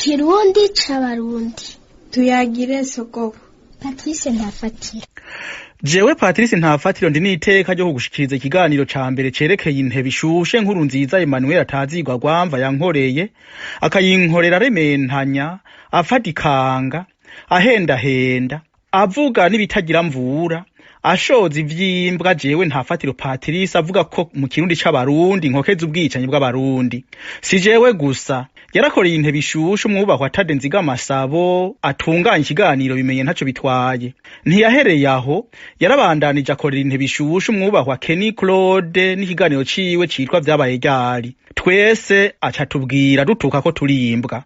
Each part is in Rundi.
Ikirundi c'Abarundi. Tuyagire sogoko. Patrice Ntafatira. Jewe Patrice Ntafatiro ndi n'iteka ryo kugushikiriza ikiganiro ca mbere cerekeye intebe ishushe nkuru nziza Emmanuel atazigwa gwamva yankoreye, akayinkorera arementanya, afatikanga, ahendahenda, avuga n'ibitagira mvura, ashoza ivyimbwa. Jewe Ntafatiro Patrice avuga ko mu Kirundi c'Abarundi nkokeza ubwicanyi bw'Abarundi. Si jewe gusa yarakoreye intebe ishushe umwubahwa Tade Nzigamasabo atunganya ikiganiro bimenye ntaco bitwaye. Ntiyahereye aho, yarabandanije akorera intebe ishushe umwubahwa Kenny Claude n'ikiganiro ciwe citwa Vyabaye Ryari. Twese aca tubwira dutuka ko turimbwa.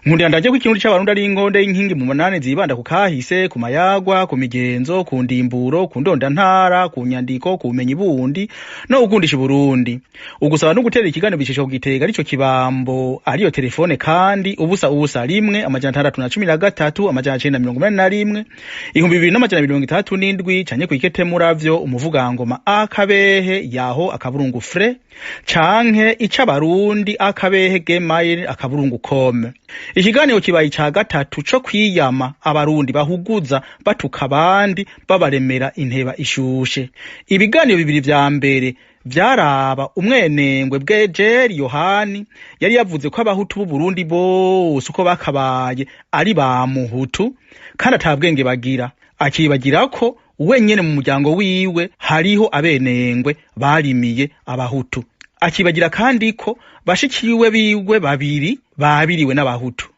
Nkundira ndaje ko Ikirundi c'Abarundi ari ingonde y'inkingi mu munani zibanda ku kahise, ku mayagwa, ku migenzo, ku ndimburo, ku ndondantara, ku nyandiko, ku bumenyi bundi no gukundisha Uburundi. Ugusaba no gutera ikiganiro bicisha ku gitega arico kibambo, ariyo telefone, kandi 0 0 1 613 981 2267, canke kwikete muravyo umuvugangoma akabehe yaho akaburungu fre, canke icabarundi akabehe gmail akaburungu com. Ikiganiro kibaye ica gatatu co kwiyama Abarundi bahuguza batuka abandi, babaremera inteba ishushe. Ibiganiro bibiri vya mbere vyaraba umwenengwe bwejeri Yohani yari yavuze ko Abahutu b'Uburundi bose uko bakabaye ari ba muhutu kandi atabwenge bagira, akibagira ko wenyene mu muryango wiwe hariho abenengwe barimiye Abahutu, akibagira kandi ko bashikiwe biwe babiri babiriwe n'Abahutu.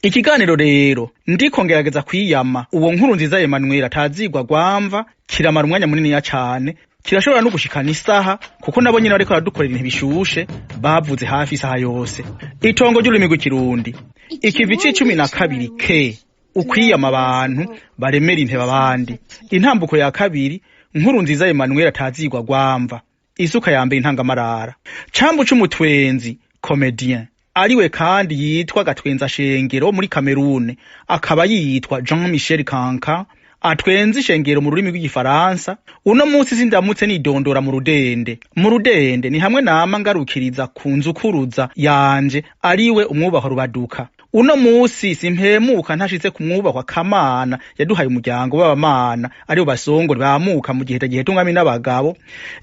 Ikiganiro rero ndiko ngerageza kwiyama uwo nkuru nziza Emmanuel atazigwa gwamva kiramara umwanya muniniya cane, kirashobora no gushikana isaha, kuko nabo nyene bariko baradukorera ibintu bishushe bavuze hafi isaha yose. Itongo ry'ururimi rw'Ikirundi, ikivi c'12 k, ukwiyama abantu baremera intebe abandi. Intambuko ya kabiri, nkuru nziza Emmanuel atazigwa gwamva. Isuka ya mbere, intangamarara. Cambu c'umutwenzi comedien, ariwe kandi yitwa Gatwenza Shengero muri Kamerune, akaba yitwa Jean Michel Kanka, atwenza ishengero mu rurimi rw'Igifaransa. Uno munsi sindamutse nidondora mu rudende. Mu rudende ni hamwe nama ngarukiriza ku nzukuruza yanje, ariwe umwubahwa Rubaduka. Uno munsi simpemuka ntashitse ku mwubahwa Kamana yaduhaye umuryango w'abamana, aribo basongore bamuka mu Giheta, Giheta umwami n'abagabo,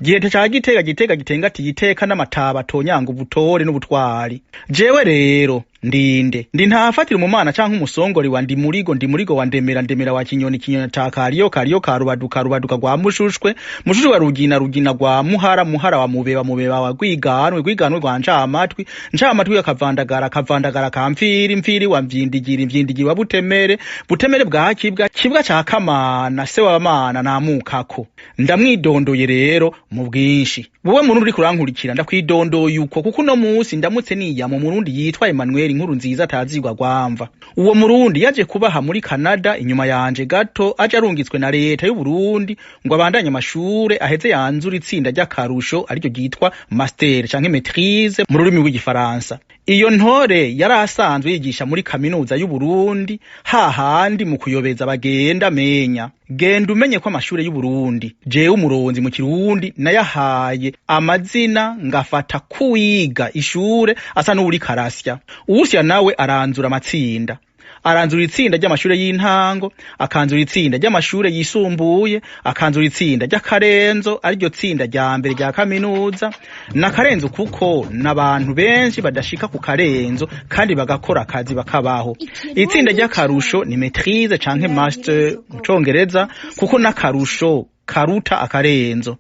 Giheta ca Gitega, Gitega gitengati giteka n'amataba atonyanga ubutore n'ubutwari. Jewe rero ndinde? Ndi Ntafatira umumana canke umusongori wa Ndimurigo, Ndimurigo wa Ndemera, Ndemera wa Kinyoni, Kinyoni ca Kariyo, Kariyo ka Rubaduka, Rubaduka rwa Mushushwe, Mushushwe wa Rugina, Rugina rwa Muhara, Muhara wa Mubeba, Mubeba wa Rwiganwe, Rwiganwe rwa Ncamatwi, Ncamatwi akavandagara, Kavandagara ka Mfiri, Mfiri wa Mvyindigiri, Mvyindigiri wa Butemere, Butemere bwa Kibwa, Kibwa ca Kamana se w'Abamana namukako. Ndamwidondoye rero mu bwinshi. Wowe muntu uri kurankurikira, ndakwidondoye uko kuko uno munsi ndamutse niyama Umurundi yitwa Emmanuel inkuru nziza atazigwa gwamva. Uwo Murundi yaje kubaha muri Canada inyuma yanje gato, aje arungitswe na leta y'Uburundi ngo abandanye amashure, aheze yanzura itsinda ry'akarusho ariryo ryitwa master canke maîtrise mu rurimi rw'Igifaransa. Iyo ntore yari asanzwe yigisha muri kaminuza y'Uburundi, hahandi mu kuyobeza bagenda menya genda umenye ko amashure y'Uburundi, jewe umuronzi mu Kirundi nayahaye amazina, ngafata kuwiga ishure asa n'uwuri karasya uwusya, nawe aranzura amatsinda, aranzura itsinda ry'amashure y'intango, akanzura itsinda ry'amashure yisumbuye, akanzura itsinda ry'akarenzo, ariryo tsinda rya mbere rya kaminuza. N'akarenzo kuko n'abantu benshi badashika ku karenzo kandi bagakora akazi bakabaho. Itsinda ry'akarusho ni maîtrise canke master mu Congereza, kuko n'akarusho karuta akarenzo.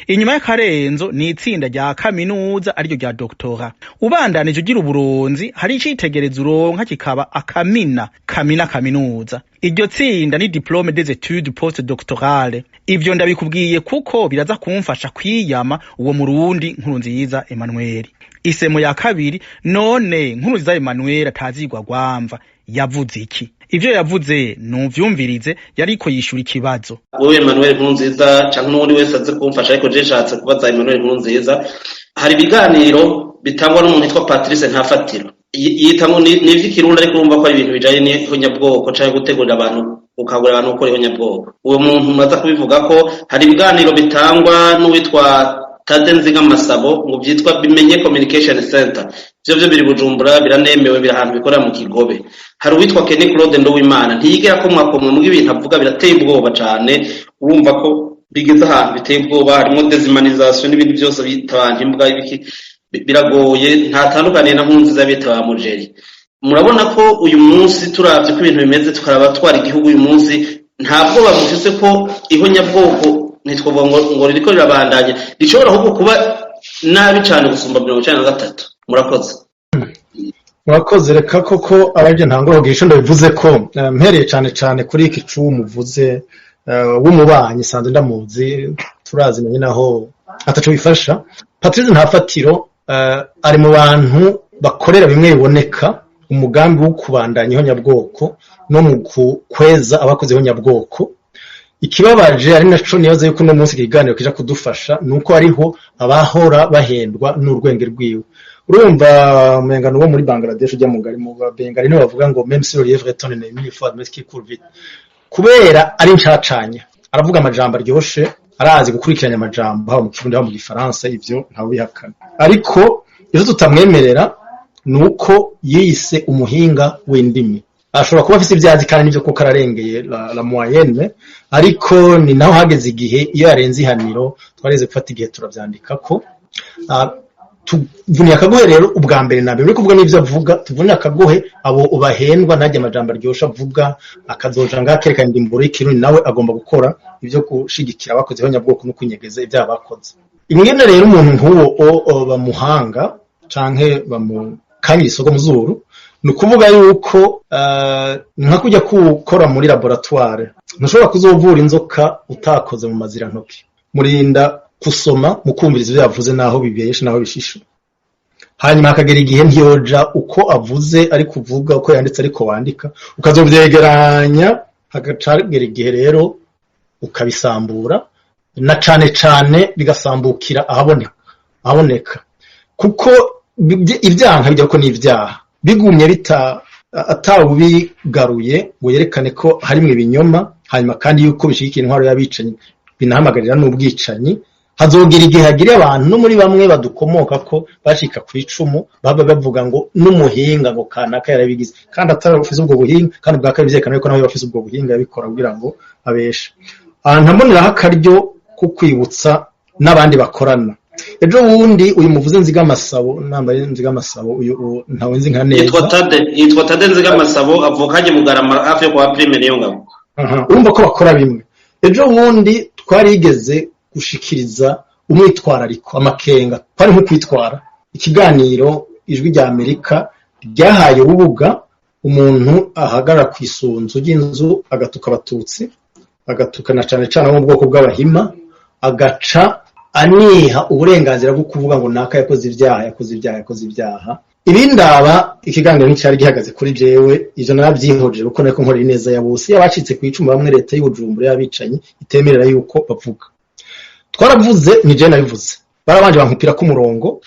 Inyuma y'akarenzo ni itsinda rya kaminuza, ariryo rya doctorat. Ubandanije ugira uburonzi, hari icitegerezo uronka kikaba akamina kamina kaminuza. Iryo tsinda ni diplôme des études post doctorale. Ivyo ndabikubwiye kuko biraza kumfasha kwiyama uwo Murundi nkuru nziza Emmanuel. Isemo ya kabiri, none nkuru nziza Emmanuel atazigwa gwamva yavuze iki? Ivyo yavuze nuvyumvirize, yariko yishura ikibazo. Wowe Emmanuel Nkurunziza canke n'uwundi wese aze kumfasha, ariko je nshatse kubaza Emmanuel Nkurunziza: hari ibiganiro bitangwa n'umuntu yitwa Patrice Ntafatiro, yita ngo ni ivy'ikirundi, ariko urumva ko ari ibintu bijanye n'ihonyabwoko canke gutegurira abantu, gukangurira abantu gukora ihonyabwoko. Uwo muntu muraza kubivuga ko hari ibiganiro bitangwa n'uwitwa Tade Nzigamasabo ngo vyitwa Bimenye Communication Center. Vyo biri Bujumbura, biranemewe, biri ahantu bikorera mu Kigobe. Hari uwitwa Kenny Claude Nduwimana, ntiyigera akomwakomwa, muga ibintu avuga birateye ubwoba cane. Urumva ko bigeze ahantu biteye ubwoba, harimo déshumanisation n'ibindi byose, bita abantu imbwa, ibiki, biragoye. Ntatandukaniye na Nkurunziza bita ba mujeri. Murabona ko uyu munsi, turavye ko ibintu bimeze, tukaraba twara igihugu uyu munsi, nta bwoba mufise ko ihonyabwoko, ntitwovuga ngo ririko rirabandanya, rishobora ahubwo kuba nabi cane gusumba 93? Murakoze. Murakoze. Reka koko abaryo ntangura kugira ico ndabivuze ko mpereye cane cane kuri iki cuwo muvuze w'umubanyi, sanzwe ndamuzi, turazinanye, naho ataco bifasha. Patrice Ntafatiro ari mu bantu bakorera bimwe biboneka umugambi wo kubandanya ihonyabwoko no mu kweza abakoze ihonyabwoko. Ikibabaje, ari naco nibaza yuko uno munsi ikiganiro kija kudufasha, ni uko hariho abahora bahendwa n'urwenge rwiwe. Urumva umengano wo muri Bangladesh ujya mu gari mu Bengali niho bavuga ngo "Même si le lièvre est ton ennemi, il faut admettre qu'il court vite." Kubera ari incacanya, aravuga amajambo aryoshe, arazi gukurikiranya amajambo, haba mu Kirundi, haba mu Gifaransa, ivyo ntawe bihakana. Ariko ivyo tutamwemerera ni uko yiyise umuhinga w'indimi. Ashobora kuba afise ibyazi kandi nivyo koko ararengeye la moyenne, ariko ni naho hageze igihe iyo yarenze ihaniro. Twareze gufata igihe turavyandikako. Tuvuniye akagohe rero ubwa mbere na mbere uri kuvuga n'ivyo avuga, tuvuniye akagohe abo bahendwa ntajya amajambo aryoshe avuga, akazoja ngaho akerekana indimburo y'ikirundi. Nawe agomba gukora ivyo gushigikira abakoze ihonyabwoko no kunyegeza ibyaha bakoze. Ingene rero umuntu nk'uwo bamuhanga canke bamukanyira isoko mu zuru, ni ukuvuga yuko nka kujya gukora muri laboratoire, ntushobora kuzovura inzoka utakoze mu mazirantoki. Murinda gusoma, mukumviriza ivyo yavuze, naho bibeshe, naho bishisha, hanyuma hakagera igihe ntiyoja uko avuze ari kuvuga, uko yanditse ariko wandika, ukazovyegeranya, hagacagera igihe rero ukabisambura, na cane cane bigasambukira ahaboneka, kuko ibyaha bijya ko n'ibyaha bigumye bita atawubigaruye ngo yerekane ko harimwo ibinyoma, hanyuma kandi yuko bishigikiye intwaro y'abicanyi, binahamagarira n'ubwicanyi. Hazogera igihe hagire abantu no muri bamwe badukomoka ko bacika ku icumu, baba bavuga ngo n'umuhinga ngo kanaka yarabigize, kandi atarafise ubwo buhinga, kandi ubwa kabiri vyerekana yuko nawe bafise ubwo buhinga yabikora kugira ngo abeshe. Ntaboneraho akaryo ko kwibutsa n'abandi bakorana. Ejo bundi uyu muvuze Nzigamasabo, nambaye Nzigamasabo, uyu ntawe nzi nka neza. Yitwa Tade Nzigamasabo, avuka hajya Bugarama, hafi yo kwa Prime niyo ngabo. Urumva ko bakora bimwe. Ejo bundi twarigeze gushikiriza umwitwarariko, amakenga, twari nko kwitwara ikiganiro Ijwi rya Amerika ryahaye urubuga umuntu ahagarara ku isunzu ry'inzu, agatuka Abatutsi, agatukana cane cane abo mu bwoko bw'Abahima, agaca aniha uburenganzira bwo kuvuga ngo naka yakoze ibyaha, yakoze ibyaha, yakoze ibyaha. Ibindaba ikiganiro nticyari gihagaze kuri jewe, ivyo naravyihojeje kuko nariko nkorera ineza ya bose, yabacitse ku icumu bamwe leta y'Ubujumbura y'abicanyi itemerera yuko bavuga. Twaravuze, ni je nabivuze, barabanje bankupira k'umurongo.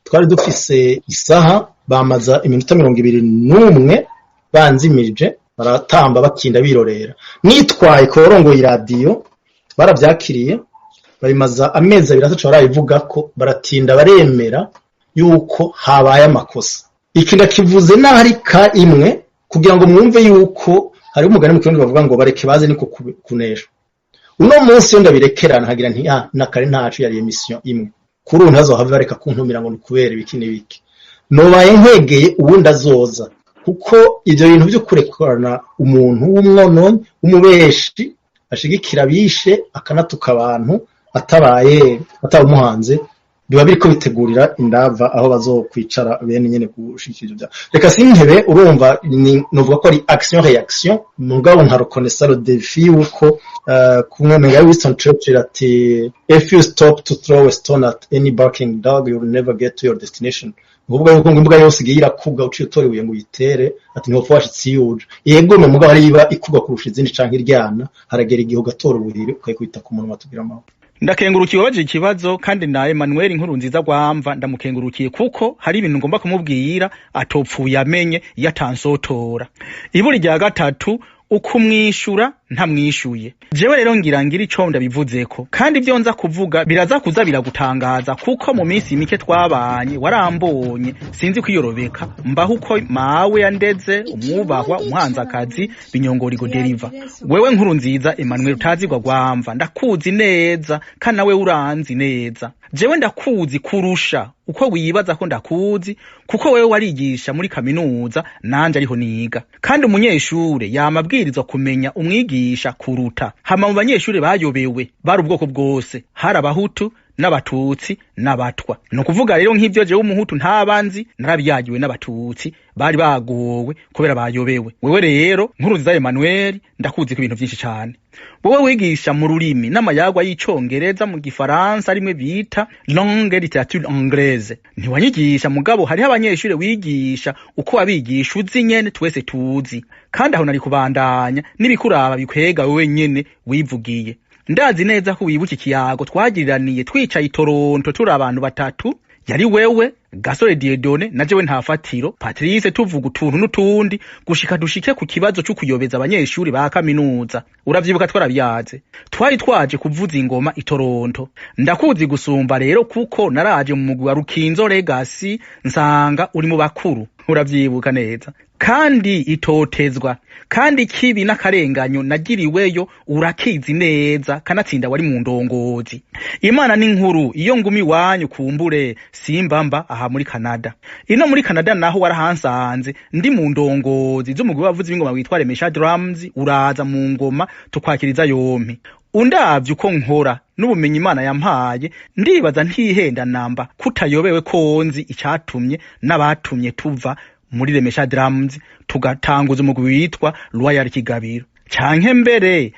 Twari dufise isaha, bamaza iminota 21 banzimirije, baratamba bakinda birorera. Nitwaye ku warongoye iradiyo, baravyakiriye, babimaza amezi 2 ataco barabivuga ko, baratinda baremera yuko habaye amakosa. Iki ndakivuze naho ari ka imwe kugira ngo mwumve yuko hariho umugani mu Kirundi bavuga ngo bareke baze niko kunesha. Uno munsi iyo ndabirekerana nkagira nti ah, na kare ntacu yari émission imwe, kuri ubu ntazohave bareka kuntumira ngo ni kubera ibiki n'ibiki, nobaye nkwegeye uwundi azoza, kuko ivyo bintu vyo kurekurana umuntu w'umwononyi, w'umubeshi, ashigikira abishe, akanatuka abantu, atabaye atawumuhanze, biba biriko bitegurira indava aho bazokwicara bene nyene gushigikira ivyo vyaha. Reka sintebe, urumva novuga ko ari action réaction, mugabo nka reconnaissa le défi yuko kumwe menga Winston Churchill ati "If you stop to throw a stone at any barking dog, you will never get to your destination." Ukuvuga yuko ngo imbwa yose igiye irakuga, uciye utora ibuye ngo uyitere, ati ntihopfa washitse iyo uja. Yego, mugabo ari iba ikuga kurusha izindi canke iryana, haragera igihe ugatora ubuhiri ukayikubita ku munwa, tugira amahoro. Ndakengurukiye wabajije ikibazo, kandi na Emmanuel Inkuru nziza rwamva ndamukengurukiye, kuko hari ibintu ngomba kumubwira atopfuye amenye iyo atansotora. Iburi rya gatatu ukumwishura Ntamwishuye. Jewe rero ngira ico ndabivuzeko, kandi ivyo nza kuvuga biraza kuza biragutangaza, kuko mu minsi mike twabanye warambonye sinzi kwiyorobeka, mbaho uko mawe yandeze, umwubahwa umuhanzakazi Binyongori Goderiva. Wewe Nkuru Nziza Emmanuel utazigwa gwamva, ndakuzi neza kandi nawe uranzi neza. Jewe ndakuzi kurusha uko wibaza ko ndakuzi, kuko wewe warigisha muri kaminuza nanje ariho niga, kandi umunyeshure yamabwirizwa kumenya umwigisha kuruta. Hama mu banyeshure bayobewe bari ubwoko bwose, hari abahutu n'abatutsi n'abatwa. Ni ukuvuga rero nk'ivyo jewe umuhutu ntabanzi narabyagiwe n'abatutsi bari bagowe kubera bayobewe. Wewe rero Nkuru Nziza Emmanuel ndakuzi ku ibintu vyinshi cane. Wowe wigisha mu rurimi n'amayagwa y'icongereza, mu gifaransa rimwe bita langue littérature anglaise. Ntiwanyigisha, mugabo hariho abanyeshure wigisha uko wabigisha uzi nyene twese tuzi, kandi aho nari kubandanya n'ibikuraba bikwega wewe nyene wivugiye. Ndazi neza ko wibuka ikiyago twagiriraniye twicaye i Toronto turi abantu batatu, yari wewe, Gasore Dieudonné na jewe Ntafatiro Patrice, tuvuga utuntu n'utundi gushika dushike ku kibazo cyo kuyobeza abanyeshuri ba kaminuza. Uravyibuka twarabyaze, twari twaje kuvuza ingoma i Toronto. Ndakuzi gusumba rero kuko naraje mu mugwi wa Rukinzo Legacy nsanga uri mu bakuru, uravyibuka neza. Kandi itotezwa kandi kibi n'akarenganyo nagiriweyo urakizi neza, kanatsinda wari mu ndongozi. Imana ni nkuru, iyo ngumi iwanyu kumbure simbamba aha muri Canada. Ino muri Canada naho warahansanze ndi mu ndongozi z'umugwi w'abavuzi b'ingoma witwa Remesha Drums, uraza mu ngoma tukwakiriza yompi. Undavye uko nkora n'ubumenyi Imana yampaye, ndibaza ntihenda namba kutayobewe ko nzi icatumye n'abatumye tuva muri Remesha Drums tugatanguza umugwi witwa Royal Kigabiro. Canke mbere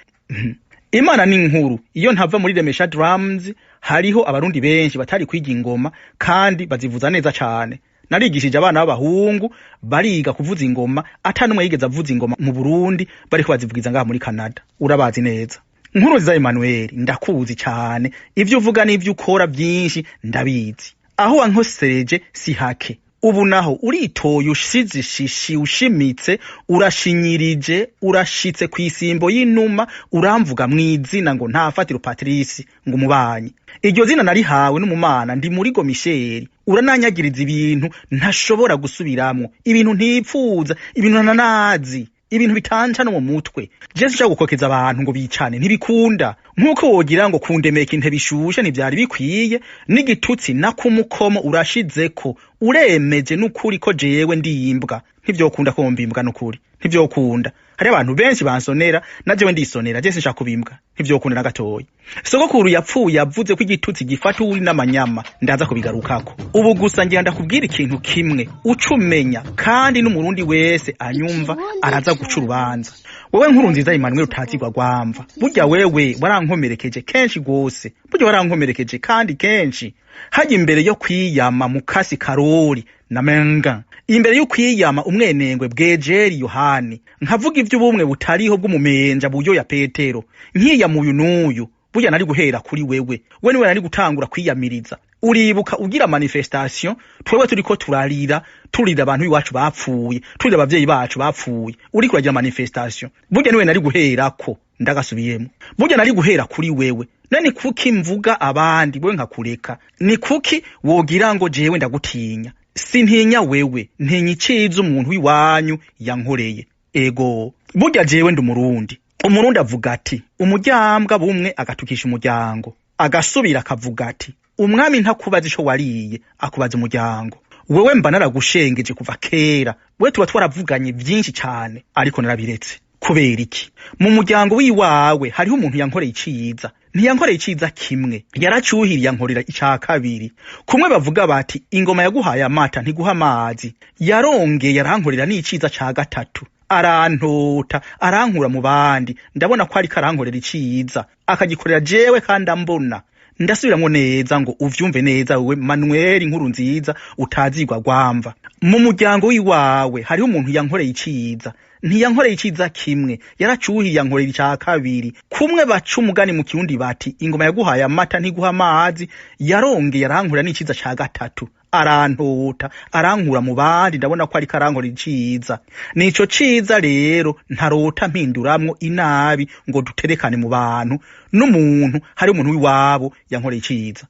Imana ni nkuru, iyo ntava muri Remesha Drums hariho abarundi benshi batari kwiga ingoma kandi bazivuza neza cane. Narigishije abana b'abahungu bariga kuvuza ingoma, ata numwe yigeze avuza ingoma mu Burundi, bariko bazivugiza ngaha muri Canada. Urabazi neza. Nkuru Nziza Emmanuel ndakuzi cane, ivyo uvuga n'ivyo ukora byinshi ndabizi. Aho wankosereje si hake. Ubu naho uritoye ushize ishishi ushimitse, urashinyirije, urashitse kw'isimbo y'inuma, uramvuga mw'izina ngo Ntafatiro Patrice ngo umubanyi. Iryo zina narihawe n'umumana ndi muri Misheri. Urananyagiriza ibintu ntashobora gusubiramwo, ibintu ntipfuza, ibintu ntanazi, ibintu bitanca no mu mutwe. Je sinshaka gukokeza abantu ngo bicane, ntibikunda. Nkuko wogira ngo kundemeka intebe ishushe ntivyari bikwiye, n'igitutsi nakumukomo urashizeko, uremeje n'ukuri ko jewe ndiyimbwa. Ntivyokunda ko mbimbwa n'ukuri, ntivyokunda. Hari abantu benshi bansonera na jewe ndisonera, je sinshaka kubimbwa, ntivyokunda na gatoyi. Sogokuru yapfuye yavuze ko igitutsi gifata uri n'amanyama, ndaza kubigarukako. Ubu gusa ngira ndakubwira ikintu kimwe ucumenya, kandi n'umurundi wese anyumva araza guca urubanza. Wewe Nkuru Nziza Emmanuel utazigwa gwamva, burya wewe warankomerekeje kenshi gose, burya warankomerekeje kandi kenshi. Hajya imbere yo kwiyama mukasi Karori na Menga, imbere yo kwiyama umwenengwe Bwejeri Yohani, nkavuga ivy'ubumwe butariho bw'umumenja Buyo ya Petero, nkiyama uyu n'uyu, burya nari guhera kuri wewe. We niwe nari gutangura kwiyamiriza. Uribuka ugira manifestation, twewe turiko turarira, turira abantu iwacu bapfuye, turira abavyeyi bacu bapfuye, uriko uragira manifestation, burya niwe nari guherako. Ndagasubiyemo, burya nari guhera kuri wewe. None kuki mvuga abandi wewe nkakureka? Ni kuki wogira ngo jewe ndagutinya? Sintinya wewe, ntinya iciza umuntu w'iwanyu yankoreye. Ego, burya jewe ndi umurundi. Umurundi avuga ati umuryambwa bumwe agatukisha umuryango, agasubira akavuga ati umwami ntakubaza ico wariye, akubaza umuryango. Wewe mba naragushengeje kuva kera, we tuba twaravuganye vyinshi cane, ariko narabiretse. Kubera iki? Mu muryango wiwawe hariho umuntu yankoreye iciza, ntiyankoreye iciza kimwe, yaracuhiriye yankorera ica kabiri. Kumwe bavuga bati ingoma yaguhaye amata ntiguha amazi, yarongeye arankorera n'iciza ca gatatu, arantota arankura mu bandi, ndabona ko ariko arankorera iciza, akagikorera jewe kandi ambona. Ndasubiramwo neza ngo uvyumve neza wewe Manuel Nkuru Nziza utazigwa gwamva. Mu muryango wiwawe hariho umuntu yankoreye iciza, ntiyankoreye iciza kimwe, yaracuhiye yankorera ica kabiri. Kumwe baca umugani mu kirundi bati ingoma yaguhaye amata ntiguha amazi, yarongeye arankorera n'iciza ca gatatu, Arantota, arankura mu bandi, ndabona ko ariko arankora iciza. Nico ciza rero ntarota mpinduramwo inabi ngo duterekane mu bantu n'umuntu. Hari umuntu w'iwabo yankoreye iciza,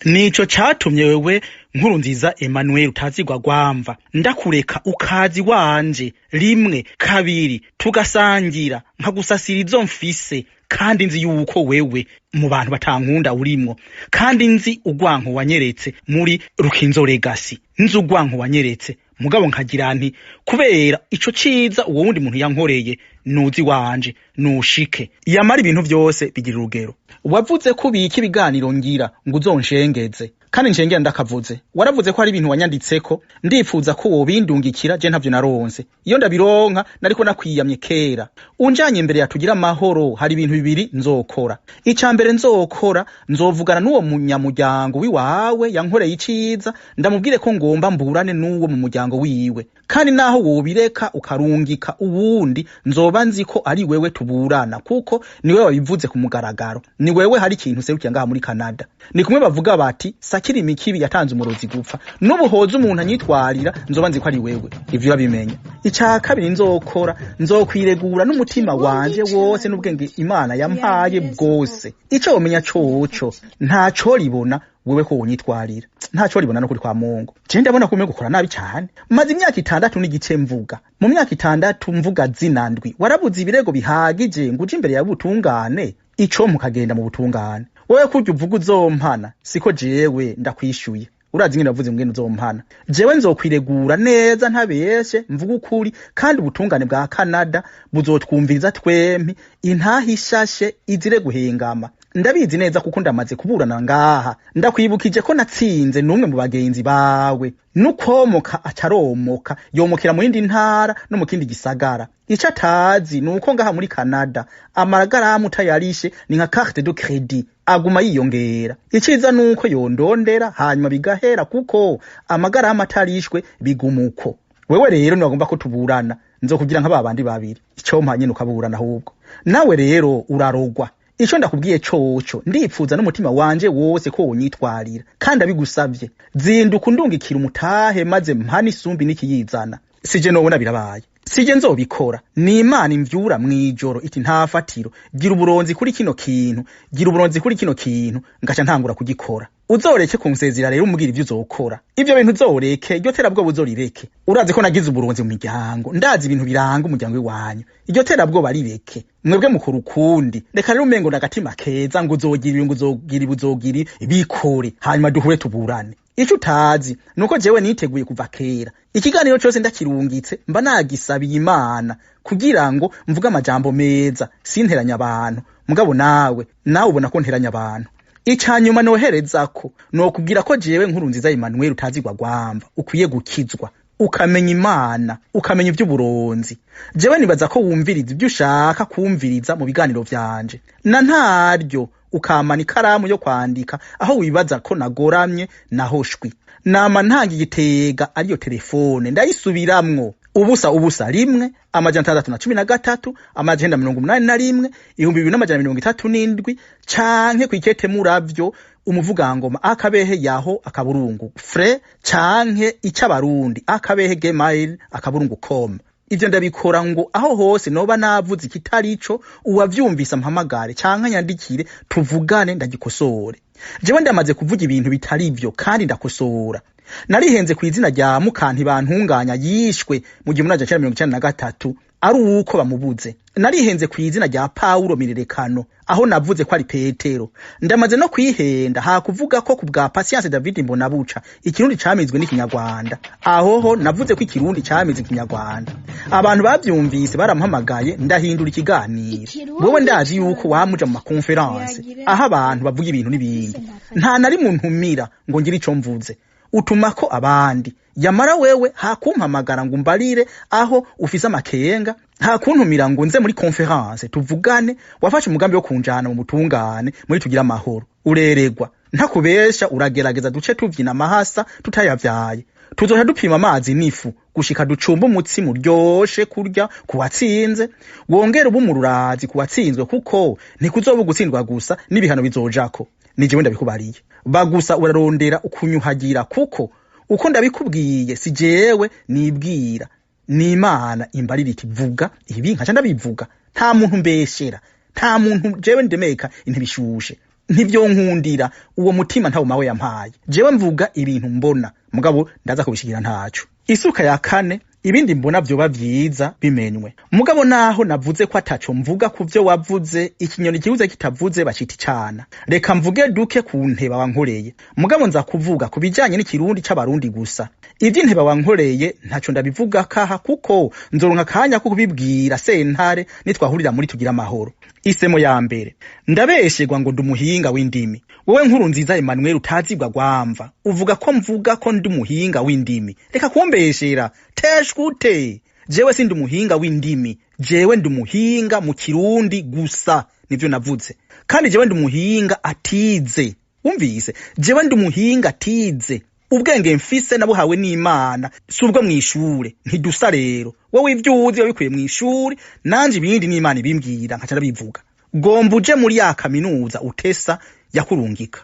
nico catumye wewe Nkurunziza Emmanuel utazigwa gwamva ndakureka ukazi wanje rimwe kabiri, tugasangira, nkagusasira izo mfise, kandi nzi yuko wewe mu bantu batankunda urimwo, kandi nzi urwanko wanyeretse muri Rukinzo Legacy, nzi urwanko wanyeretse. Mugabo nkagira nti kubera ico ciza uwo wundi muntu yankoreye, nuzi wanje nushike. Yamara ibintu vyose bigira urugero. Wavuze ko ubika ibiganiro ngira ngo uzonshengeze, kandi nshengera ndakavuze. Waravuze ko hari ibintu wanyanditseko, ndipfuza ko wobindungikira. Je ntavyo naronse. Iyo ndabironka nariko nakwiyamye kera. Unjanye imbere yatugira amahoro, hari ibintu bibiri nzokora. Ica mbere nzokora, nzovugana n'uwo munyamuryango wiwawe yankoreye iciza, ndamubwire ko ngomba mburane n'uwo mu muryango wiwe. Kandi naho wobireka ukarungika uwundi, nzoba nzi ko ari wewe tuburana, kuko niwe wabivuze ku mugaragaro, ni wewe hari ikintu userukiye ngaha muri Canada. Ni kumwe bavuga bati sakiri imikibi yatanze umurozi gupfa. N'ubuhoza umuntu anyitwarira, nzoba nzi ko ari wewe. Ivyo urabimenya. Ica kabiri nzokora, nzokwiregura n'umutima wanje wose n'ubwenge Imana yampaye bwose. Ico womenya coco, ntaco ribona wewe ko wonyitwarira, ntaco ribona no kuri kwa Mungu. Je ndabona ko umengo gukora nabi cyane. Maze imyaka 6 n'igice mvuga. Mu myaka 6 mvuga zinandwi, warabuze ibirego bihagije ngo uje imbere ya butungane? Ico mukagenda mu butungane, wewe kurya uvuga uzompana, siko jewe ndakwishuye. Urazi ingene wavuze ngene uzompana. Jewe nzokwiregura neza, ntabeshe, mvuga ukuri, kandi ubutungane bwa Canada buzotwumviriza twempi. Intaha ishashe izire guhengama. Ndabizi neza kuko ndamaze kuburana ngaha. Ndakwibukije ko natsinze n'umwe mu bagenzi bawe, nukomoka acaromoka, yomokera mu yindi ntara no mu kindi gisagara. Ico atazi nuko ngaha muri Canada amagaramu utayarishe ni nka carte de crédit, aguma yiyongera. Iciza nuko yondondera hanyuma bigahera, kuko amagaramu atarishwe biguma uko. Wewe rero niwagomba ko tuburana, nzokugira nka babandi babiri. Icompa nyene ukaburana ahubwo. Nawe rero urarogwa. Ico ndakubwiye coco, ndipfuza n'umutima wanje wose ko wonyitwarira, kandi abigusavye zinduka undungikira umutahe, maze mpana isumbi n'ikiyizana. Sije nobona birabaye, sije nzobikora, ni Imana imvyura mw'ijoro iti nta fatiro, gira uburonzi kuri kino kintu, gira uburonzi kuri kino kintu, ngaca ntangura kugikora. Uzoreke kunsezera rero umbwira ivyo uzokora. Ivyo bintu uzoreke, iryo terabwoba uzorireke. Urazi ko nagize uburonzi mu miryango, ndazi ibintu biranga umuryango iwanyu. Iryo terabwoba rireke, mwebwe mukora ukundi. Reka rero umengo n'agatima keza ngo uzogira ibi, ngo uzogira ibi, uzogira ibi, bikore hanyuma duhure tuburane. Ico utazi nuko jewe niteguye kuva kera. Ikiganiro cose ndakirungitse mba nagisabiye Imana kugira ngo mvuge amajambo meza, sinteranya abantu. Mugabo nawe ubona ko nteranya abantu. Icanyuma noherezako, nokubwira ko jewe Nkurunziza Emmanuel utazigwa gwamva ukwiye gukizwa, ukamenya Imana, ukamenya ivy'uburonzi. Jewe nibaza ko wumviriza ibyo ushaka kumviriza mu biganiro vyanje, na ntaryo ukamana ikaramu yo kwandika aho wibaza ko nagoramye. Naho shwi nama ntanga igitega ariyo telefone, ndayisubiramwo: 0 0 1 613 981 2237, canke kwikete muravyo umuvugangoma akabehe yaho akaburungu fre, canke icabarundi akabehe gmail.com. Ivyo ndabikora ngo aho hose noba navuze ikitarico, uwavyumvise ampamagare canke anyandikire, tuvugane, ndagikosore. Jewe ndamaze kuvuga ibintu bitari vyo kandi ndakosora. Narihenze ku izina rya Mukanti bantunganya yishwe mu 1993 ari uko bamubuze. Narihenze ku izina rya Paulo Mirerekano aho navuze ko ari Petero. Ndamaze no kwihenda hakuvuga ko ku bwa Patience David Mbonabuca ikirundi camizwe n'ikinyarwanda. Aho ho navuze ko ikirundi camize ikinyarwanda, abantu bavyumvise barampamagaye, ndahindura ikiganiro. Wewe ndazi yuko wamuja mu ma conférences aho abantu bavuga ibintu n'ibindi, nta na rimwe untumira ngo ngire ico mvuze, utumako abandi. Yamara wewe hakumpamagara ngo umbarire aho ufise amakenga, hakuntumira ngo nze muri conférence tuvugane, wafashe umugambi wo kunjana mu butungane muri tugira amahoro. Ureregwa, ntakubesha, uragerageza duce tuvyina amahasa tutayavyaye. Tuzoca dupima amazi n'ifu gushika ducumba umutsima uryoshe kurya ku watsinze, wongere uba umururazi ku watsinzwe, kuko ntikuzoba ugutsindwa gusa, n'ibihano bizojako. Ni jewe ndabikubariye. Bagusa urarondera ukunyuhagira kuko Uko ndabikubwiye si jewe nibwira, ni Imana imbarira iti vuga ibi, nkaca ndabivuga. Nta muntu mbeshera, nta muntu jewe ndemeka intibishushe, ntivyonkundira. Uwo mutima ntawo mawe yampaye. Jewe mvuga ibintu mbona, mugabo ndaza kubishigira ntaco. Isuka ya kane, ibindi mbona vyoba vyiza bimenywe. Mugabo naho navuze ko ataco mvuga ku vyo wavuze, ikinyoni kibuze kitavuze bacita icana. Reka mvuge duke ku nteba wankoreye, mugabo nza kuvuga ku bijanye n'ikirundi c'abarundi gusa. Ivy'inteba wankoreye ntaco ndabivuga kaha, kuko nzoronka akanya ko kubibwira sentare nitwahurira muri tugira amahoro. Isemo ya mbere, ndabesherwa ngo ndi umuhinga w'indimi. Wowe Nkuru Nziza Emmanuel utazibwa gwamva, uvuga ko mvuga ko ndi umuhinga w'indimi. Reka kumbeshera, teshwute. Jewe sindi umuhinga w'indimi, jewe ndi umuhinga mu kirundi gusa, nivyo navuze. Kandi jewe ndi umuhinga atize, wumvise? Jewe ndi umuhinga atize. Ubwenge mfise nabuhawe n'Imana, si ubwo mw'ishure. Ntidusa rero. Wowe ivyo uzi wabikuye mw'ishure, nanje ibindi n'Imana ibimbwira nkaca ndabivuga. Gomba uje muri ya kaminuza utesa yakurungika.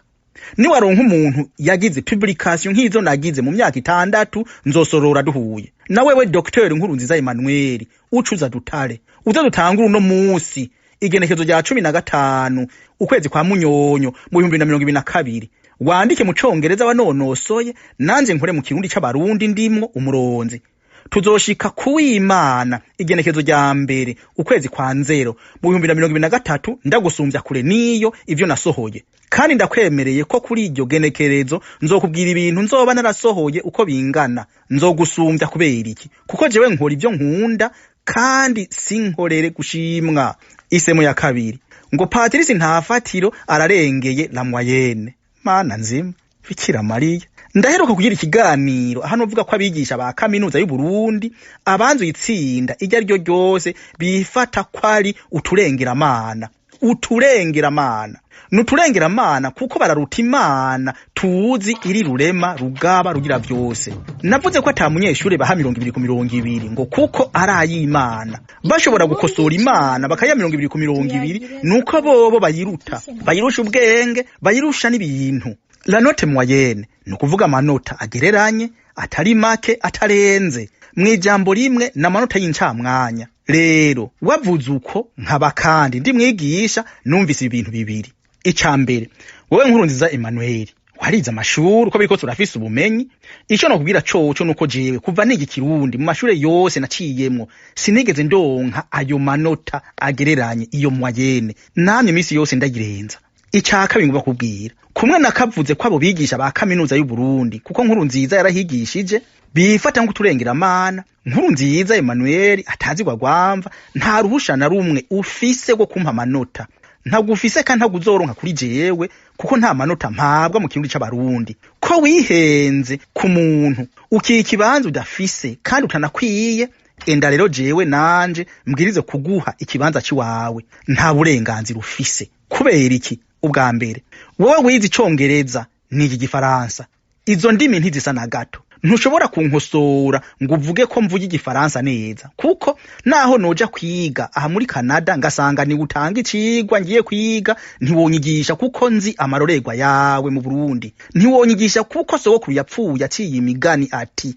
Niwaronka umuntu yagize publication nk'izo nagize mu myaka 6, nzosorora duhuye. Na wewe Dr Nkurunziza Emmanuel, ucuza dutare, uze dutangure uno musi igenekezo rya 15 ukwezi kwa Munyonyo mu 2022, wandike mu congereza wanonosoye, nanje nkore mu kirundi c'abarundi ndimwo umuronzi. Tuzoshika kuw'Imana igenekezo rya 1 ukwezi kwa 0 mu 2023, ndagusumvya kure niyo ivyo nasohoye. Kandi ndakwemereye ko kuri iryo genekerezo nzokubwira ibintu nzoba narasohoye uko bingana. Nzogusumvya kubera iki? Kuko jewe nkora ivyo nkunda kandi sinkorere gushimwa. Isemo ya kabiri, ngo Patrice Ntafatiro ararengeye la moyenne. Mana nzima, Bikira Mariya. Ndaheruka kugira ikiganiro hano uvuga ko abigisha ba kaminuza y'u Burundi abanzu itsinda iryo ari ryo ryose bifata ko ari uturengeramana. Uturengeramana nuturengeramana kuko bararuta Imana tuzi iri rurema rugaba rugira vyose. Navuze ko ata munyeshure baha 20 ku 20 ngo kuko ari ay'Imana. Bashobora gukosora Imana bakaya 20 ku 20, nuko bobo bayiruta, bayirusha ubwenge, bayirusha n'ibintu. La note moyenne ni ukuvuga amanota agereranye, atari make, atarenze. Mw'ijambo rimwe ni amanota y'incamwanya. Rero wavuze uko nkaba kandi ndi mwigisha, numvise ibintu bibiri. Ica mbere, wowe Nkurunziza Emmanuel warize amashuri, uko biriko turafise ubumenyi. Ico nokubwira coco nuko jewe kuva niga ikirundi mu mashure yose naciyemwo sinigeze ndonka ayo manota agereranye, iyo moyenne, namye imisi yose ndayirenza. Ica kabiri ngomba kubwira, kumwe nakavuze ko abo bigisha ba kaminuza y'u Burundi, kuko Nkurunziza yarahigishije, bifata nko kuturengeramana. Nkurunziza Emmanuel atazigwa gwamva, nta ruhusha na rumwe ufise rwo kumpa amanota. Ntabwo ufise kandi ntabwo uzoronka kuri jewe, kuko nta manota mpabwa mu kirundi c'abarundi. Ko wihenze ku muntu ukiha ikibanza udafise kandi utanakwiye, enda rero jewe nanje mbwirize kuguha ikibanza ciwawe. Nta burenganzira ufise. Kubera iki? Ubwa mbere, wowe wize icongereza n'iki gifaransa, izo ndimi ntizisa na gato. Ntushobora kunkosora ngo uvuge ko mvuga igifaransa neza, kuko naho noja kwiga aha muri Canada ngasanga ni utanga icigwa ngiye kwiga, ntiwonyigisha kuko nzi amarorerwa yawe mu Burundi. Ntiwonyigisha kuko sogokuru yapfuye aciye imigani ati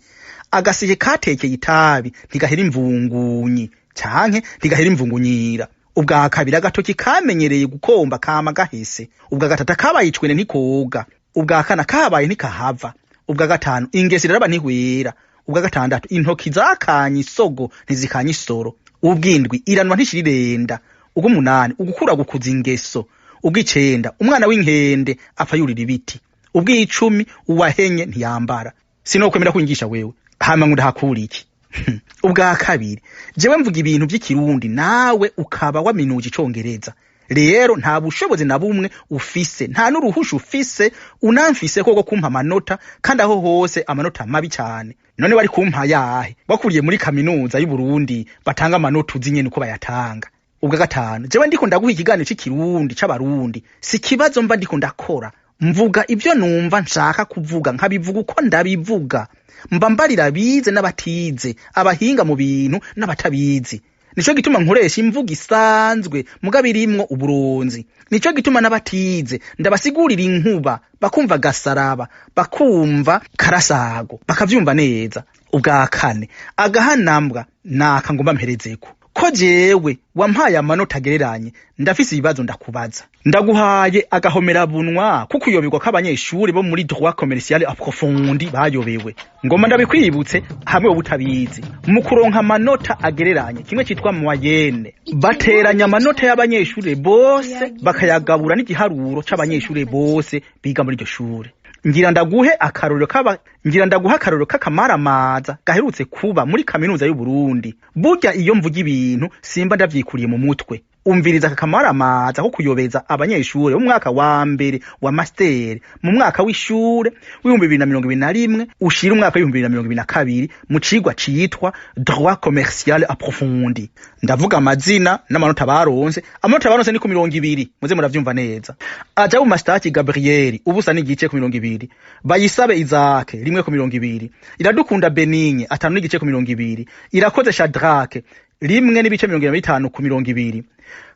agaseke katekeye itabi ntigahera imvungunyi, canke ntigahera imvungunyira. Ubwa kabiri, agatoki kamenyereye gukomba kama gahese. Ubwa gatatu, kabaye icwene ntikoga. Ubwa kane, kabaye ntikahava. Ubwa gatanu, ingesi iraraba ntihwera. Ubwa gatandatu, intoki zakanye isogo ntizikanye isoro. Ubw'indwi, iranwa ntishira. Ubw'umunani, ugukura gukuza ingeso. Ubw'icenda, umwana w'inkende apfa yurira ibiti. Ubw'icumi, uwahenye ntiyambara. Sinokwemera kunyigisha wewe, hama ngo ndahakura iki? Ubwa kabiri, jewe mvuga ibintu vy'ikirundi, nawe ukaba waminuje icongereza. Rero nta bushobozi na bumwe ufise, nta n'uruhusha ufise, unamfise koko kumpa amanota, kandi aho hose amanota mabi cyane. None wari kumpa yahe wakuriye muri kaminuza y'u Burundi batanga amanota uzi nyene uko bayatanga? Ubwa gatanu, jewe ndiko ndaguha ikiganiro c'ikirundi c'abarundi, si kibazo mba ndiko ndakora. Mvuga ivyo numva nshaka kuvuga, nkabivuga uko ndabivuga. Mba mbarira abize n'abatize, abahinga mu bintu n'abatabizi. Nico gituma nkoresha imvugo isanzwe mugabo irimwo uburonzi. Nico gituma n'abatize ndabasigurira inkuba, bakumva gasaraba, bakumva karasago, bakavyumva neza. Ubwa kane, agahanambwa naka ngomba mperezeko ko jewe wampaye amanota agereranye, ndafise ibibazo ndakubaza. Ndaguhaye agahomerabunwa kuko uyoberwa k'abanyeshuri bo muri droit commercial approfondi bayobewe. Ngoma ndabikwibutse hamwe wowe utabizi. Mu kuronka amanota agereranye, kimwe citwa moyenne, bateranya amanota y'abanyeshuri bose bakayagabura n'igiharuro c'abanyeshuri bose biga muri iryo shure. Ngira ndaguhe akarorero k'akamaramaza gaherutse kuba muri kaminuza y'u Burundi. Burya iyo mvuga ibintu simba ndavyikuriye mu mutwe. Umviriza aka kamaramaza ko kuyobeza abanyeshure bo mu mwaka wa mbere wa master mu mwaka w'ishure w'2021 ushira umwaka w'2022 mu cigwa citwa droit commercial approfondi. Ndavuga amazina n'amanota baronse. Amanota baronse ni ku 20, muze muravyumva neza. Ajabu Mastaki Gabriel, ubusa n'igice ku 20. Bayisabe Isaac, 1 ku 20. Iradukunda Benigne, 5 n'igice ku 20. Irakoze Shadrake, 1.25 ku 20.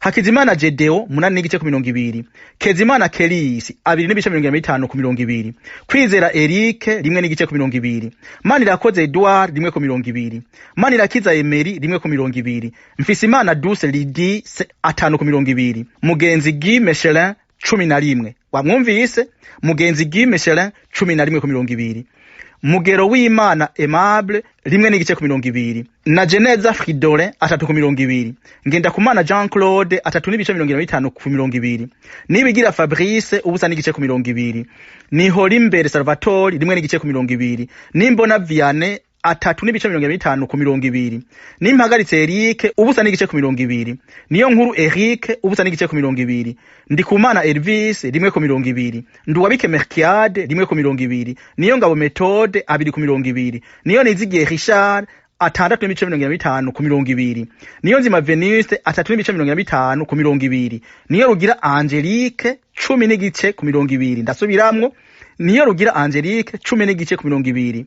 Hakizimana Jedeo, 8 n'igice ku 20. Kezimana Kelisi, 2.25 ku 20. Kwizera Eric, 1 n'igice ku 20. Manirakoze Edouard, 1 ku 20. Manirakiza Emery, 1 ku 20. Mfisimana Douce Lydie, 5 ku 20. Mugenzi Guy Michelin, 11. Wamwumvise? Mugenzi Guy Michelin, 11 ku 20. Mugero w'Imana Aimable, 1 n'igice ku 20. Na Geneza Fridolin, 3 ku 20. Ngendakumana Jean Claude, 3.75 ku 20. Nibigira Fabrice, ubusa n'igice ku 20. Nihorimbere Salvatore, 1 n'igice ku 20. Nimbona Vianney, 3.25 ku 20. Nimpagaritse Eric, ubusa n'igice ku 20. Niyo nkuru Eric, ubusa n'igice ku 20. Ndikumana Elvis, 1 ku 20. Nduwabike Merkiade, 1 ku 20. Niyo ngabo Methode, 2 ku 20. Niyo Nizigiye Richard, 6.75 ku 20. Niyo nzima Veniste, 3.75 ku 20. Niyo rugira Angelique, 10 n'igice ku 20. Ndasubiramwo, niyo rugira Angelique, 10 n'igice ku 20.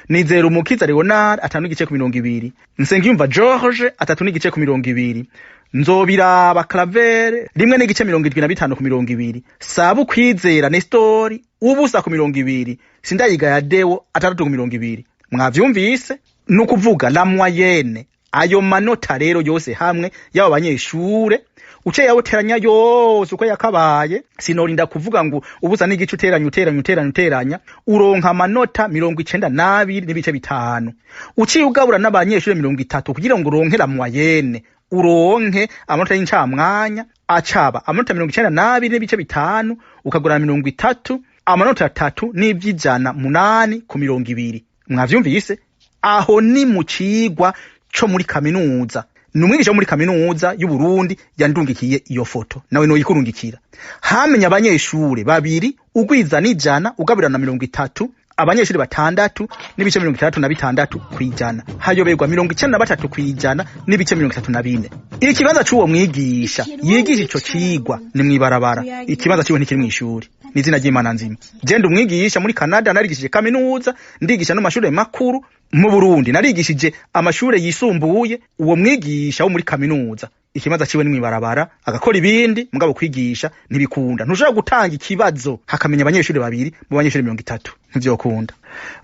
Nizera Umukiza Leonard, 5 n'igice ku 20. Nsengiyumva George, 3 n'igice ku 20. Nzobiraba Claver, 1.75 ku 20. Sabu Kwizera Nestori, ubusa ku 20. Sindayigaya Deo, 6 ku 20. Mwavyumvise? Ni ukuvuga la moyenne, ayo manota rero yose hamwe y'abo banyeshure, uce yawuteranya yose uko yakabaye, sinorinda kuvuga ngo ubusa n'igice, uteranya, uteranya, uteranya, uteranya, uronka amanota 92.5. Uciye ugabura n'abanyeshure 30 kugira ngo uronke la moyenne, uronke amanota y'incamwanya, acaba amanota 92.5, ukagura 30, amanota 3.8 ku 20. Mwavyumvise? Aho ni mu cigwa co muri kaminuza. Ni umwigisha wo muri kaminuza y'u Burundi yandungikiye iyo foto, nawe noyikurungikira. Hamenya abanyeshure babiri, ugwiza n'ijana ugabura na 30, abanyeshure 6.66%, hayoberwa 93.34%. Ikibanza c'uwo mwigisha yigisha ico cigwa ni mw'ibarabara, ikibanza ciwe ntikiri mw'ishuri. N'izina ry'Imana nzima, je ndi umwigisha muri Canada, narigishije kaminuza, ndigisha no mashure makuru mu Burundi, narigishije amashure yisumbuye. Uwo mwigisha wo muri kaminuza ikibanza ciwe ni mw'ibarabara, agakora ibindi, mugabo kwigisha ntibikunda. Ntushobora gutanga ikibazo hakamenya abanyeshuri babiri mu banyeshuri 30, ntivyokunda.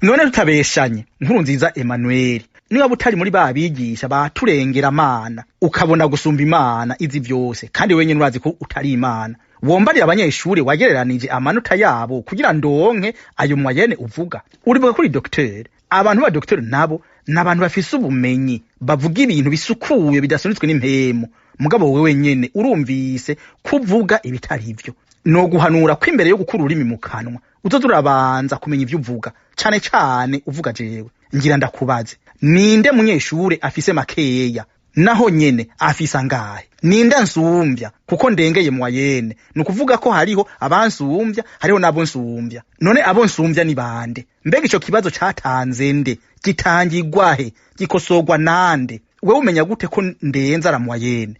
None tutabeshanye, Nkuru nziza Emmanuel, niba utari muri ba bigisha baturengera Imana, ukabona gusumba Imana izi vyose, kandi wenyene urazi ko utari Imana, wombarira abanyeshuri wagereranije amanota yabo kugira ndonke ayo moyenne uvuga. Uribuka kuri docteur, abantu ba docteur nabo ni abantu bafise ubumenyi, bavuga ibintu bisukuye bidasunitswe n'impemu, mugabo wewe wenyene urumvise kuvuga ibitari ivyo. No guhanura ko imbere yo gukura ururimi mu kanwa uzoza urabanza kumenya ivyo uvuga, cane cane uvuga jewe. Ngira ndakubaze, ninde munyeshure afise makeya? Naho nyene afise angahe? Ninde ansumvya kuko ndengeye moyenne? Ni ukuvuga ko hariho abansumvya, hariho n'abo nsumvya. None abo nsumvya ni bande? Mbega ico kibazo catanze nde? Gitangirwahe? Gikosorwa nande? Wewe umenya gute ko ndenza la moyenne?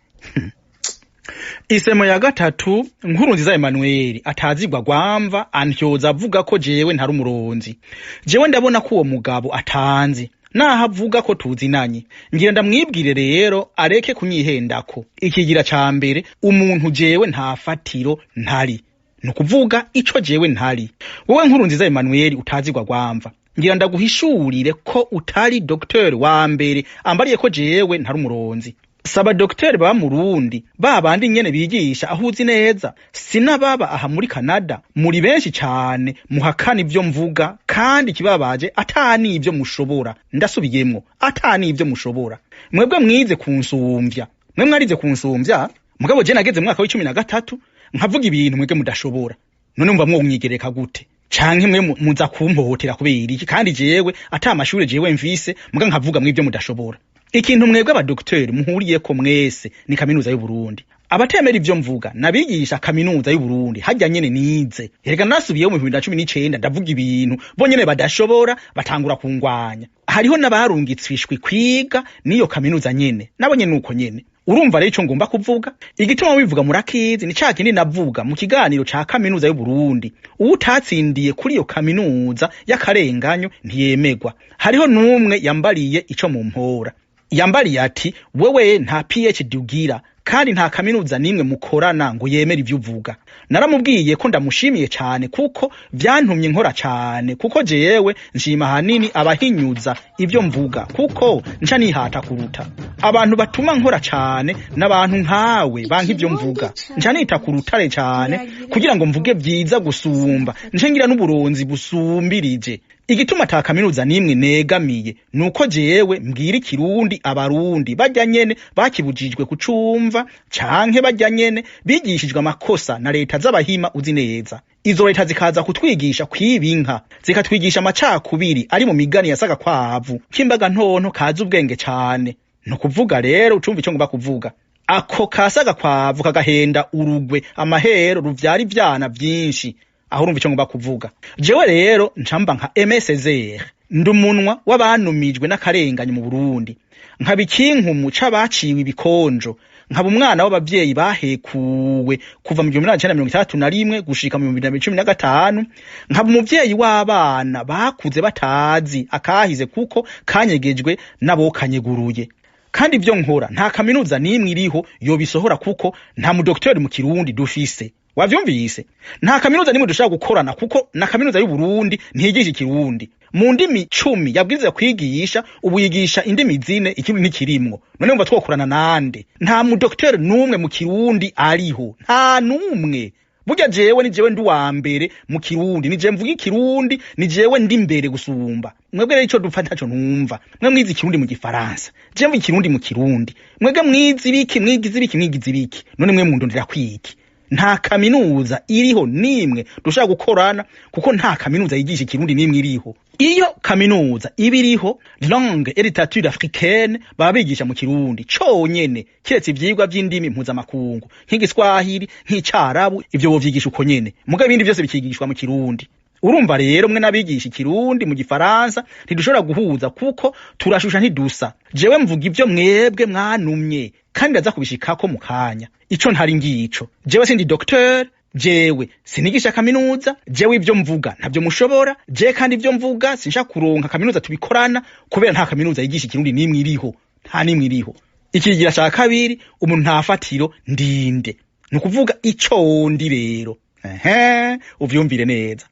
Isemo ya gatatu, Nkuru nziza Emmanuel atazigwa gwamva antyoza avuga ko jewe ntari umuronzi. Jewe ndabona ko uwo mugabo atanzi. Naho avuga ko tuzinanye, ngira ndamwibwire rero areke kunyihendako. Ikigira ca mbere, umuntu jewe nta fatiro ntari, ni ukuvuga ico jewe ntari. Wowe Nkuru Nziza Emmanuel utazigwa gwamva, ngira ndaguhishurire ko utari docteur wa mbere ambariye ko jewe ntari umuronzi. Saba docteur baba murundi, ba bandi nyene bigisha aho uzi neza, sinababa aha muri Canada. Muri benshi cane muhakana ivyo mvuga, kandi kibabaje ata n'ivyo mushobora. Ndasubiyemwo, ata n'ivyo mushobora. Mwebwe mwize kunsumvya, mwe mwarize kunsumvya, mugabo je nageze mu mwaka w'13 nkavuga ibintu mwebwe mudashobora. None mva mwomwigereka gute? Canke mwe muza kumpohotera kubera iki, kandi jewe ata amashure jewe mvise, muga nkavuga mw'ivyo mudashobora? Ikintu mwebwe abadokiteri muhuriyeko mwese ni kaminuza y'Uburundi. Abatemera ivyo mvuga nabigisha kaminuza y'Uburundi harya nyene nize. Erega nasubiyeyo mu 2019 ndavuga ibintu bo nyene badashobora, batangura kungwanya. Hariho n'abarungitswe ishwi kwiga n'iyo kaminuza nyene, nabo nyene uko nyene. Urumva rero ico ngomba kuvuga, igituma bivuga murakizi, ni ca kindi navuga mu kiganiro ca kaminuza y'Uburundi: uwutatsindiye kuri iyo kaminuza y'akarenganyo ntiyemegwa. Hariho n'umwe yambariye ico mu mpora, yambariye ati: "Wewe nta PhD ugira, kandi nta kaminuza n'imwe mukorana ngo yemere ivyo uvuga." Naramubwiye ko ndamushimiye cane, kuko vyantumye nkora cane, kuko jewe nshima ahanini abahinyuza ivyo mvuga, kuko nca nihata kuruta. Abantu batuma nkora cane n'abantu nkawe banka ivyo mvuga. Nca nita ku rutare cane kugira ngo mvuge vyiza gusumba, nce ngira n'uburonzi busumbirije. Igituma ata kaminuza n'imwe negamiye nuko jewe mbwira ikirundi abarundi barya nyene bakibujijwe kucumva, canke barya nyene bigishijwe amakosa na leta z'abahima uzi neza. Izo leta zikaza kutwigisha kwiba inka, zikatwigisha amacakubiri ari mu migani ya Sagakwavu k'imbaga ntonto kazi ubwenge cane. Ni ukuvuga rero ucumva ico ngomba kuvuga, ako ka Sagakwavu kagahenda urugwe amahero ruvyara ivyana vyinshi. Aho urumva ico ngomba kuvuga. Jewe rero ncamba nka MSZR, ndi umunwa w'abanumijwe n'akarenganyo mu Burundi, nkaba ikinkumu c'abaciwe ibikonjo, nkaba umwana w'abavyeyi bahekuwe kuva mu 1961 gushika mu 2015, nkaba umuvyeyi w'abana bakuze batazi akahize kuko kanyegejwe n'abokanyeguruye. Kandi ivyo nkora nta kaminuza n'imwe iriho yobisohora, kuko nta mudokiteri mu kirundi dufise. Wavyumvise? Nta kaminuza n'imwe dushobora gukorana, kuko na kaminuza y'Uburundi ntiyigisha ikirundi. Mu ndimi 10 yabwirizwa kwigisha, ubu yigisha indimi 4, ikirundi ntikirimwo. None wumva twokorana nande? Nta mudokiteri n'umwe mu kirundi ariho, nta n'umwe. Burya jewe ni jewe ndi uwa mbere mu kirundi, ni jewe mvuga ikirundi, ni jewe ndi mbere gusumba mwebwe. Rero ico dupfa ntaco ntumva. Mwe mwize ikirundi mu gifaransa, jewe mvuga ikirundi mu kirundi. Mwebwe mwize ibiki, mwigize ibiki, mwigize ibiki? None mwe mundondera kwiki? Nta kaminuza iriho nimwe dushobora gukorana, kuko nta kaminuza yigisha ikirundi nimwe iriho. Iyo kaminuza iba iriho langue et littérature africaine, baba bigisha mu kirundi conyene, kiretse ivyigwa vy'indimi mpuzamakungu nk'igiswahili, nk'icarabu, ivyo bovyigisha uko nyene, mugabo ibindi vyose bikigishwa mu kirundi. Urumva rero mwe n'abigisha ikirundi mu gifaransa ntidushobora guhuza, kuko turashusha ntidusa. Jewe mvuga ivyo mwebwe mwanumye, kandi ndaza kubishikako mu kanya. Ico ntari ngico: jewe sindi docteur, jewe sinigisha kaminuza, jewe ivyo mvuga ntavyo mushobora. Je kandi ivyo mvuga sinshaka kuronka kaminuza tubikorana, kubera nta kaminuza yigisha ikirundi n'imwe iriho, nta n'imwe iriho. Ikigira ca kabiri, umuntu nta fatiro ndinde, ni ukuvuga ico ndi. Rero ehe, uvyumvire neza,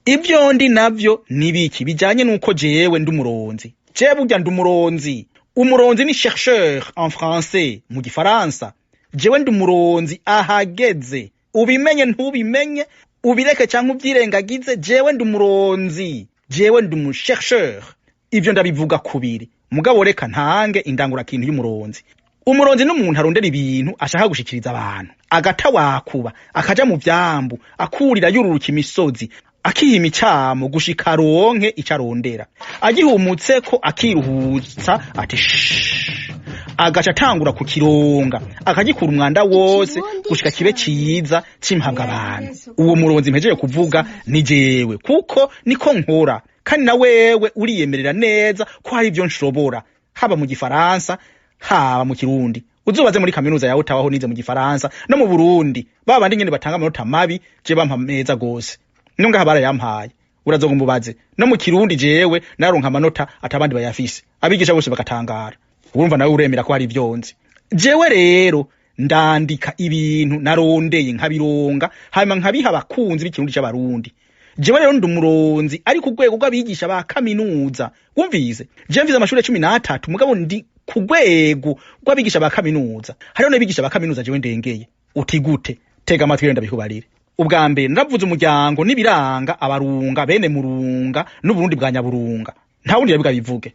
ibyo ndi navyo ni biki bijanye nuko jewe ndi umuronzi. Jewe burya ndi umuronzi. Umuronzi ni chercheur en français, mu gifaransa. Jewe ndi umuronzi ahageze, ubimenye ntubimenye, ubireke canke uvyirengagize, jewe ndi umuronzi, jewe ndi umu chercheur. Ivyo ndabivuga kubiri, mugabo reka ntange indangurakintu y'umuronzi. Umuronzi n'umuntu arondera ibintu ashaka gushikiriza abantu, agata wakuba, akaja mu vyambu, akurira yururuka imisozi, akiha imicamo gushika aronke ico arondera. Agihumutse ko akiruhutsa ati shh, agaca atangura kukironga, akagikura umwanda wose gushika kibe ciza cimpabwa abantu. Uwo muronzi mpejeje kuvuga ni jewe, kuko niko nkora. Kandi na wewe uriyemerera neza ko hari ivyo nshobora, haba mu gifaransa, haba mu kirundi. Uzubaze muri kaminuza ya Ottawa aho nize mu gifaransa no mu Burundi, ba bandi nyene batanga amanota mabi, je bampa meza gose. No ngaha barayampaye. Urazogomba ubaze no mu Kirundi, jewe naronka amanota atabandi bayafise, abigisha bose bagatangara. Urumva nawe uremera ko hari ivyo nzi. Jewe rero ndandika ibintu narondeye, nkabironga, hanyuma nkabiha abakunzi b'Ikirundi c'Abarundi. Jewe rero ndi umuronzi, ari ku rwego rw'abigisha ba kaminuza. Wumvise, jewe mvize amashuri 13, mugabo ndi ku rwego rw'abigisha ba kaminuza. Hariho n'abigisha ba kaminuza jewe ndengeye. Uti gute? Tega amatwi rero ndabikubarire. Ubwa mbere, naravuze umuryango n'ibiranga Abarunga, bene Murunga n'Uburundi bwa Nyaburunga. Nta wundi yabiga bivuge.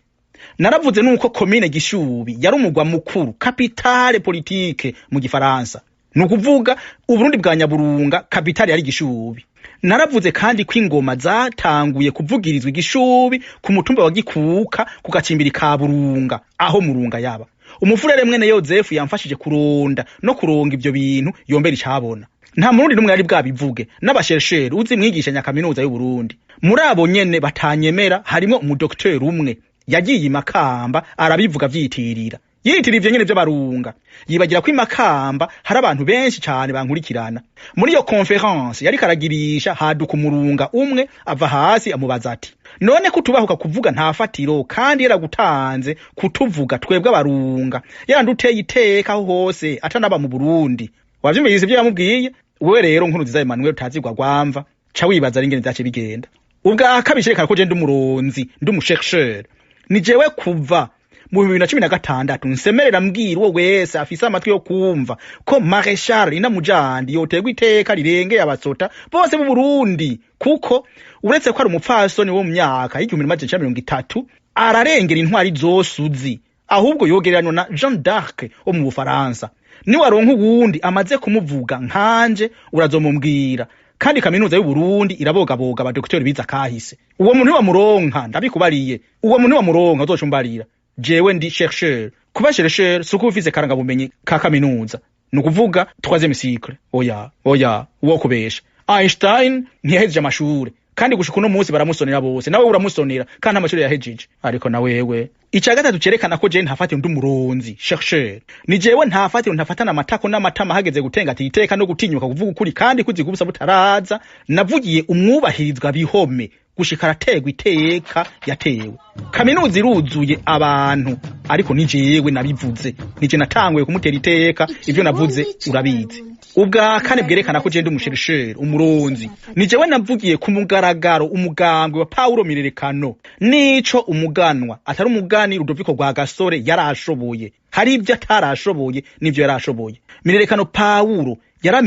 Naravuze nuko komine Gishubi yari umugwa mukuru, capitale politique mu Gifaransa, ni ukuvuga Uburundi bwa Nyaburunga, capitale yari Gishubi. Naravuze kandi ko ingoma zatanguye kuvugirizwa Igishubi ku mutumba wa Gikuka, ku gacimbiri ka Burunga, aho Murunga yaba. Umufurere mwene Yozefu yamfashije kuronda no kuronga ivyo bintu, yombera icabona. Nta Murundi n'umwe yari bwabivuge n'abasherisheri uzi mwigisha nyakaminuza y'Uburundi. Muri abo nyene batanyemera harimwo umudokiteri umwe yagiye Imakamba arabivuga, vyitirira, yitirira ivyo nyene vy'Abarunga, yibagira ko Imakamba hari abantu benshi cane bankurikirana. Muri iyo conférence yariko aragirisha, haduka Umurunga umwe ava hasi, amubaza ati: "None kutubahuka kuvuga Nta Fatiro, kandi yaragutanze kutuvuga twebwe Abarunga, yaranduteye iteka aho hose atanaba mu Burundi?" Wavyumvise ivyo yamubwiye? Wewe rero Nkuru Nziza Emmanuel utazigwa gwamva, ca wibaza ari ingene vyace bigenda. Ubwa kabiri cerekana ko je ndi umuronzi, ndi umuchercheur, ni jewe kuva mu 2016 nsemerera mbwira uwo wese afise amatwi yo kumva ko Maréchal Inamujandi yoterwa iteka rirengeye abasota bose b'u Burundi, kuko uretse ko ari umupfasoni wo mu myaka y'1930, ararengera intwari zose uzi, ahubwo yogereranywa na Jeanne d'Arc wo mu Bufaransa. Niwaronka uwundi amaze kumuvuga nkanje, urazomumbwira. Kandi kaminuza y'u Burundi irabogaboga abadokiteri biza kahise. Uwo muntu niwamuronka, ndabikubariye, uwo muntu niwamuronka uzocumbarira. Jewe ndi chercheur. Kuba chercheur si ukuba ufise karangabumenyi ka kaminuza, ni ukuvuga troisième cycle. Oya, oya, uwo kubesha. Einstein ntiyahejeje amashure, kandi gushika uno munsi baramusonera bose. Nawe uramusonera kandi amashure yahejeje. Ariko na wewe, ica gatatu cerekana ko jewe Ntafatiro ndi umuronzi chercheur, ni jewe Ntafatiro ntafatana amatako n'amatama hageze gutenga ati iteka no gutinyuka kuvuga ukuri kandi kuziga ubusa butaraza. Navugiye umwubahirizwa Bihome gushika arategwa iteka yatewe. Kaminuza iruzuye abantu, ariko ni jewe nabivuze, nije natanguye kumutera iteka. Ivyo navuze urabizi. Ubwa kane bwerekana ko je ndi umuchercheur, umuronzi, ni jewe navugiye ku mugaragaro umugambwe wa Paulo Mirerekano, nico umuganwa atari umugani Rudoviko rwa Gasore yarashoboye. Hari ibyo atarashoboye n'ivyo yarashoboye. Mirerekano Paulo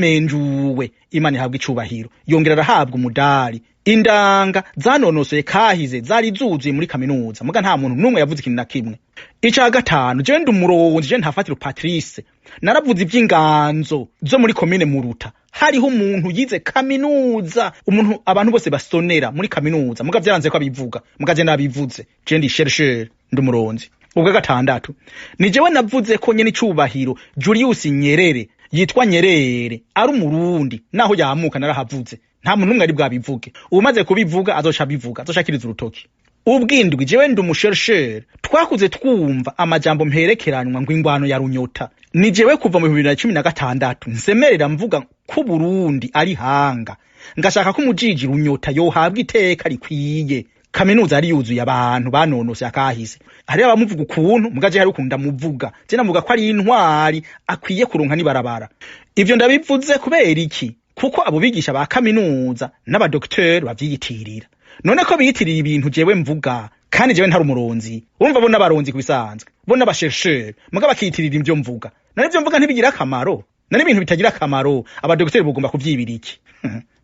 yaramenjuwe, Imana ihabwa icubahiro, yongera arahabwa umudari. Indanga zanonosoye kahize zari zuzuye muri kaminuza, muga nta muntu n'umwe yavuze ikintu na kimwe. Ica gatanu, jewe ndi umuronzi, jewe Ntafatiro Patrice naravuze ivy'inganzo zo muri komine Muruta. Hariho umuntu yize kaminuza, umuntu abantu bose basonera muri kaminuza, muga vyaranze ko abivuga, muga je nabivuze. Je ndi chercheur, ndi umuronzi. Ubwa gatandatu, ni jewe navuze ko nyene icubahiro Julius Nyerere yitwa Nyerere, ari Umurundi naho yamuka. Narahavuze, nta muntu n'umwe ari bwabivuge. Umaze kubivuga azoca abivuga, azoshakiriza urutoki. Ubwindwi, jewe ndi umuchercheur. Twakuze twumva amajambo mperekeranwa ngo ingwano ya Runyota. Ni jewe kuva mu 2016 nsemerera mvuga ko Burundi ari hanga, ngashaka ko umujiji Runyota yohabwa iteka rikwiye. Kaminuza yari yuzuye abantu banonose akahise. Hari abamuvuga ukuntu, mugaje hari ukuntu ndamuvuga. Je namuvuga ko ari intwari akwiye kuronka nibarabara. Ivyo ndabivuze kubera iki? Kuko abo bigisha ba kaminuza n'abadokiteri bavyiyitirira. None ko biyitirira ibintu jewe mvuga, kandi jewe ntari umuronzi? Urumva bo n'abaronzi ku bisanzwe, bo n'abachercheur, muga bakiyitirira ivyo mvuga. None ivyo mvuga ntibigira akamaro? None ibintu bitagira akamaro abadokiteri bugomba kuvyibira iki?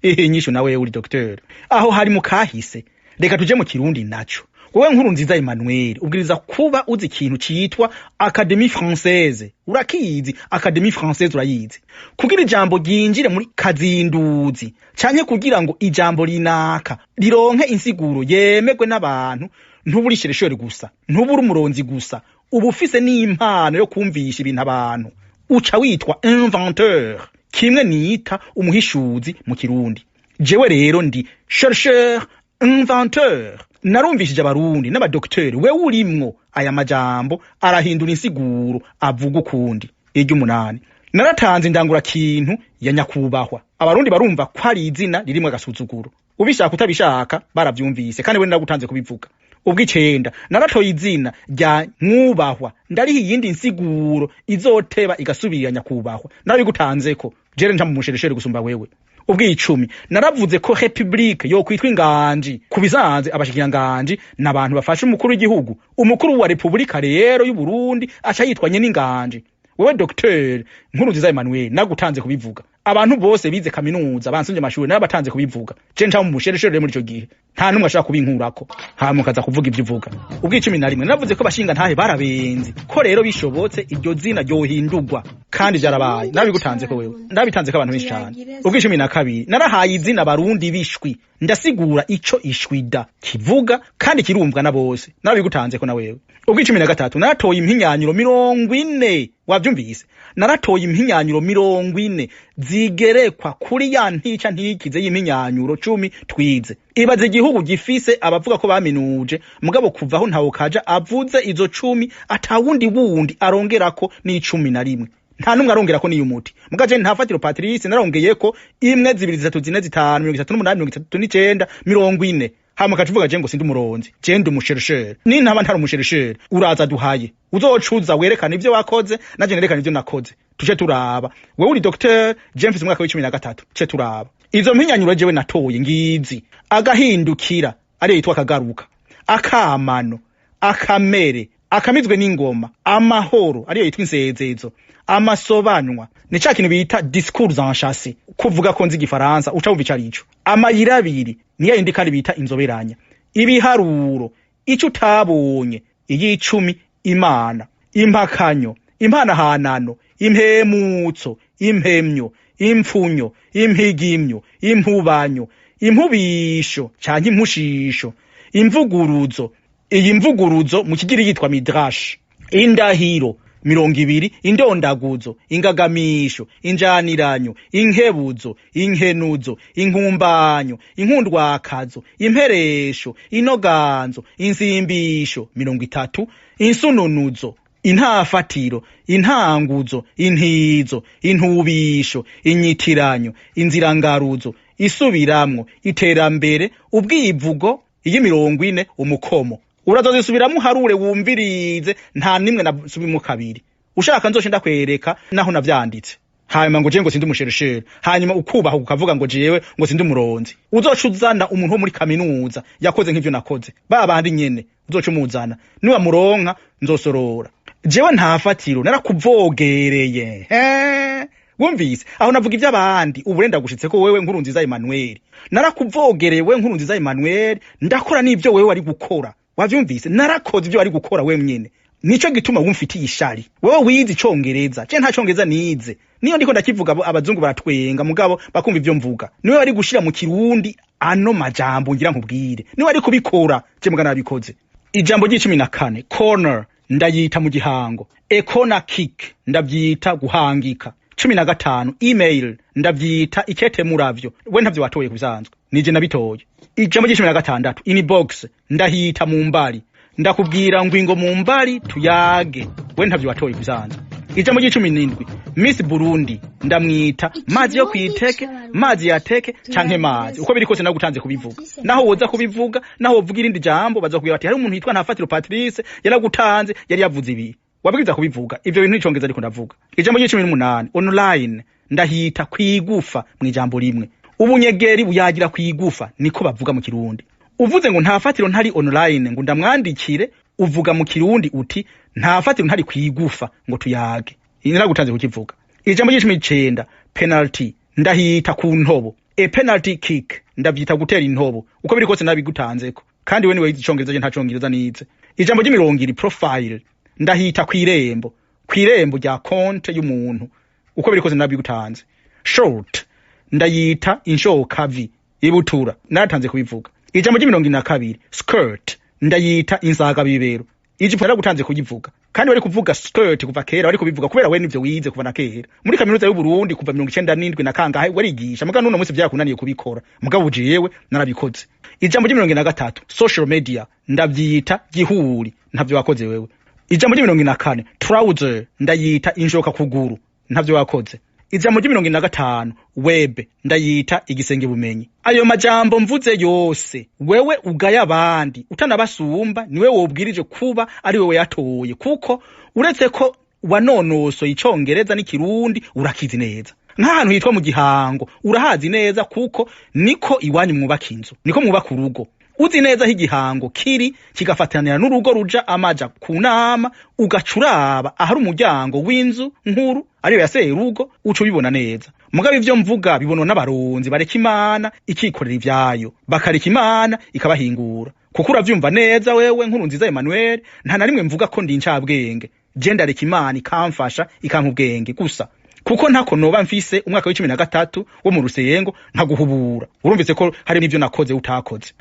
Ehe, nyishu nawe uri docteur. Aho hari mu kahise, reka tuje mu Kirundi naco. Wowe Nkuru Nziza Emmanuel, ubwiriza kuba uzi ikintu citwa Académie Française. Urakizi? Académie Française urayizi? Kugira ijambo ryinjire muri kazinduzi, canke kugira ngo ijambo rinaka rironke insiguro yemegwe n'abantu, ntuburi chercheur gusa, ntuburi umuronzi gusa, uba ufise n'impano yo kumvisha ibintu abantu, uca witwa inventeur, kimwe nita umuhishuzi mu Kirundi. Jewe rero ndi chercheur inventeur, narumvishije Abarundi n'abadokiteri. Wewe urimwo, aya majambo arahindura insiguro, avuga ukundi. Iry'umunani, naratanze indangura kintu ya nyakubahwa. Abarundi barumva ko ari izina ririmwo agasuzuguro. Ubishaka utabishaka, baravyumvise, kandi we naragutanze kubivuga. Ubw'icenda, naratoye izina rya mwubahwa, ndariha iyindi nsiguro izoteba igasubira nyakubahwa, narabigutanzeko. Jere nca mu mushereshere gusumba wewe. Ubw'icumi, naravuze ko république yokwitwa inganji. Ku bisanzwe abashikiranganji n'abantu bafasha umukuru w'igihugu. Umukuru wa repubulika rero y'u Burundi aca yitwa nyene inganji. Wewe Dr Nkurunziza Emmanuel, nagutanze kubivuga. Abantu bose bize kaminuza bansumye amashuri narabatanze kubivuga. Je nca mu mushereshere muri ico gihe, nta numwe ashaka kubinkurako, hama ukaza kuvuga ivyo uvuga. Ubw'icumi na rimwe, naravuze ko bashinga ntahe barabenzi, ko rero bishobotse iryo zina ryohindurwa, kandi vyarabaye. Nabigutanze ko wewe, nabitanze ko abantu benshi cane. Ubw'12, narahaye izina Barundi bishwi, ndasigura ico ishwida kivuga kandi kirumvwa na bose, narabigutanze ko na wewe. Ubw'13, naratoye impinyanyuro 40. Wavyumvise? Naratoye impinyanyuro 40 zigerekwa kuri ya ntica ntikize y'impinyanyuro 10 twize. Ibaze igihugu gifise abavuga ko baminuje, mugabo kuvaho ntawo kaja avuze izo 10, atawundi wundi arongerako n'11, nta numwe arongerako niyo umuti. Mugaje Ntafatiro Patrice narongeyeko 1, 2, 3, 4, 5, 38, 39, 40. Hama kacuvuga je ngo sindi umuronzi, je ndi umushereshere. Ni ntaba ntari umushereshere, uraza duhaye, uzocuza werekana ivyo wakoze, naje nerekana ivyo nakoze, tuje turaba. Wewe uri docteur, je mfise umwaka w'13, tuje turaba izo mpinyanyuro jewe natoye ngizi: agahindukira ariyo yitwa akagaruka, akamano, akamere, akamizwe n'ingoma, amahoro ariyo yitwa insezezo, amasobanwa ni ca kintu bita discours en chasse. Kuvuga ko nzi igifaransa uca wumva ico arico. Amayira abiri niyo yindi kandi bita inzoberanya, ibiharuro, ico utabonye, iy'icumi, imana, impakanyo, impanahanano, impemutso, impemyo, impfunyo, impigimyo, impubanyo, impubisho canke impushisho, imvuguruzo. Iyi mvuguruzo mu kigiri yitwa midrash. Indahiro 20, indondaguzo, ingagamisho, injaniranyo, inkebuzo, inkenuzo, inkumbanyo, inkundwakazo, imperesho, inoganzo, insimbisho 30, insununuzo, intafatiro, intanguzo, intizo, intubisho, inyitiranyo, inzirangaruzo, isubiramwo, iterambere, ubwivugo, iyi 40, umukomo. Urazozisubiramwo uharure wumvirize, nta nimwe nasubimwo kabiri. Ushaka nzoshe ndakwereka naho navyanditse. Hanyuma ngo je ngo sindi umushereshere, hanyuma ukubaha ukavuga ngo jewe ngo sindi umuronzi. Uzoca uzana umuntu wo muri kaminuza yakoze nk'ivyo nakoze, ba bandi nyene uzoca umuzana, niwamuronka nzosorora. Jewe nta fatiro narakuvogereye. He, wumvise aho navuga ivy'abandi, ubu renda gushitse ko wewe Nkurunziza Emmanuel, narakuvogereye. Wewe Nkurunziza Emmanuel, ndakora n'ivyo wewe wari gukora. Wavyumvise? Narakoze ivyo wari gukora wewe nyene. Nico gituma wumfitiye ishari. Wewe wize icongereza, je nta congereza nize. Niyo ndiko ndakivuga abazungu baratwenga, mugabo bakumva ivyo mvuga. Niwe wari gushira mu kirundi ano majambo ngira nkubwire, niwe wari kubikora, je muga nabikoze. Ijambo ry'14, corner, ndayita mu gihango. A corner kick ndavyita guhangika. 15, email, ndavyita ikete muravyo. We ntavyo watoye, kubisanzwe nije nabitoye. Ijambo ry'16, inbox, ndahita mu mbari. Ndakubwira ngo ingo mu mbari tuyage. We ntavyo watoye kubisanzwe. Ijambo ry'17, Miss Burundi, ndamwita mazi yo kwiteke, mazi yateke canke mazi. Uko biri kose nagutanze kubivuga. Naho woza kubivuga, naho wovuga irindi jambo, bazakubwira bati hari umuntu yitwa Ntafatiro Patrice yaragutanze, yari yavuze ibi. Wabwiza kubivuga ivyo bintu n'icongereza ariko ndavuga. Ijambo ry'18, online, ndahita kwigufa mu ijambo rimwe. Ubunyegeri buyagira kwigufa, niko bavuga mu kirundi. Uvuze ngo Ntafatiro ntari online ngo ndamwandikire, uvuga mu kirundi uti Ntafatiro ntari kwigufa ngo tuyage. Naragutanze kukivuga. Ijambo ry'19, penalty, ndahita ku ntobo. A penalty kick ndavyita gutera intobo. Uko biri kose nabigutanzeko, kandi we niwe yize icongereza, je nta congereza nize. Ijambo ry'20, profile, ndahita kw'irembo, kw'irembo rya konte y'umuntu. Uko biri kose nabigutanze. Short ndayita inshokavi, ibutura, naratanze kubivuga. Ijambo ry'42, skirt, ndayita insaga bibero. Ijipo, yaragutanze kuyivuga, kandi wari kuvuga skirt kuva kera, wari kubivuga kubera we nivyo wize kuva na kera muri kaminuza y'u Burundi kuva 97 na kangahe warigisha. Muga nuno munsi vyakunaniye kubikora, mugabo jewe narabikoze. Ijambo ry'43, social media, ndavyita gihuri. Ntavyo wakoze wewe. Ijambo ry'44, trouser, ndayita inshoka kuguru. Ntavyo wakoze. Ijambo ry'imirongo ine na gatanu web ndayita igisenge bumenyi. Ayo majambo mvuze yose wewe ugaya abandi utanabasumba, niwe wobwirije kuba ari wewe yatoye, kuko uretse ko wanonosoye icongereza n'ikirundi urakizi neza. Nk'ahantu hitwa mu Gihango urahazi neza, kuko niko iwanyu mwubaka inzu, niko mwubaka urugo. Uzi neza aho igihango kiri kigafatanira n'urugo ruja amaja ku nama, ugaca uraba ahari umuryango w'inzu nkuru ariyo ya serugo, uca ubibona neza. Mugabo ivyo mvuga bibonwa n'abaronzi bareka Imana ikikorera ivyayo, bakareka Imana ikabahingura. Kuko uravyumva neza wewe Nkuru Nziza Emmanuel, nta na rimwe mvuga ko ndi incabwenge. Je ndareka Imana ikamfasha, ikampa ubwenge gusa, kuko ntako noba mfise umwaka w'13 wo mu Rusengo nkaguhubura. Urumvise ko hari n'ivyo nakoze utakoze.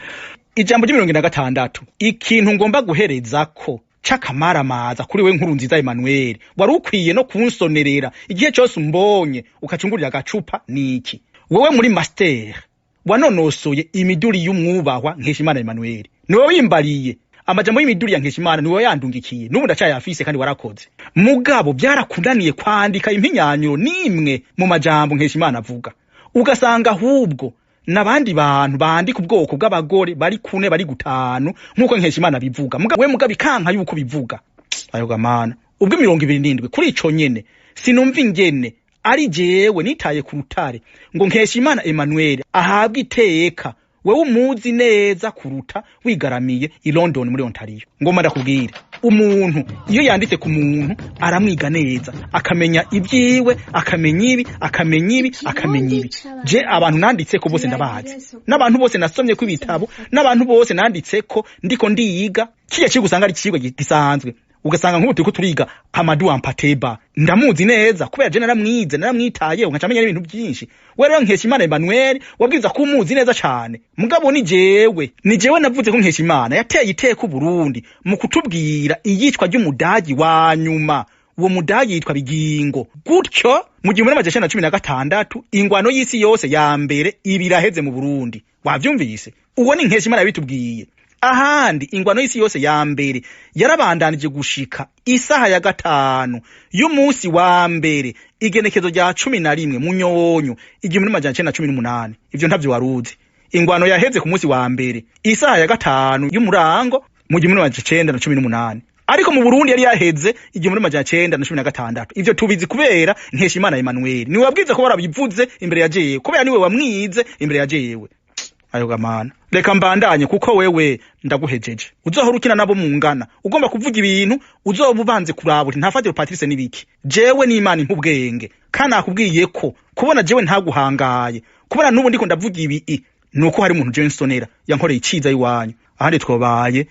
Ijambo ry'imirongo ine na gatandatu, ikintu ngomba guhereza ko c'akamaramaza kuri we Nkuru Nziza Emmanuel, wari ukwiye no kunsonerera igihe cose umbonye ukacungurira agacupa, niki? Wewe muri master wanonosoye imiduri y'umwubahwa Nkeshimana Emmanuel, niwe wimbariye amajambo y'imiduri ya Nkeshimana, niwe yandungikiye, n'ubu ndacayafise kandi warakoze. Mugabo byarakunaniye kwandika impinyanyo n'imwe mu majambo Nkeshimana avuga, ugasanga ahubwo n'abandi bantu bandika ubwoko bw'abagore bari kune bari gutanu nk'uko Nkeshimana bivuga. Muga we mugabo ikanka yuko bivuga ayo gamana. Ubwo 27 kuri ico nyene sinumva ingene ari jewe nitaye ku rutare ngo Nkeshimana Emmanuel ahabwe iteka, wewe umuzi neza kuruta wigaramiye i London muri Ontario. Ngoma ndakubwire, umuntu iyo yanditse ku muntu aramwiga neza, akamenya ibyiwe, akamenya ibi, akamenya ibi, akamenya ibi. Je abantu nanditse ko bose ndabazi, n'abantu bose nasomye ko ibitabo, n'abantu bose nanditse ko ndiko ndiyiga kiya cyo gusanga ari ikigwa gisanzwe. Ugasanga nk'ubu turiko turiga Amadou Hampâté-Bâ, ndamuzi neza kubera je naramwize, naramwitaye, nkaca menya n'ibintu byinshi. We rero Nkeshimana Emmanuel wabwiza ko umuzi neza cane, mugabo ni jewe navuze ko Nkeshimana yateye iteka Burundi mu kutubwira iyicwa ry'umudagi wa nyuma. Uwo mudagi yitwa Bigingo. Gutyo mu 1916 ingwano y'isi yose ya mbere ibiraheze mu Burundi. Wavyumvise? Uwo ni Nkeshimana yabitubwiye. Ahandi ingwano y'isi yose ya mbere yarabandanije gushika isaha ya 5 y'umunsi wa mbere, igenekezo rya 11 Munyonyo 1918. Ivyo ntavyo waruzi. Ingwano yaheze ku munsi wa mbere isaha ya 5 y'umurango mu 1918, ariko mu Burundi yari yaheze 1916. Ivyo tubizi kubera Nkeshimana Emmanuel niwe wabwiza ko warabivuze imbere ya jewe, kubera niwe wamwize imbere ya jewe. Ayo gamana, reka mbandanye kuko wewe ndaguhejeje. Uzohora ukina nabo mungana, ugomba kuvuga ibintu uzoba ubanze kuraba uti ntafatiro Patrice nibiki. Jewe n'Imana impubwenge, kandi nakubwiye ko kubona jewe ntaguhangaye, kubona n'ubu ndiko ndavuga ibi, nuko hari umuntu jewe nsonera yankoreye iciza iwanyu, ahandi twobaye.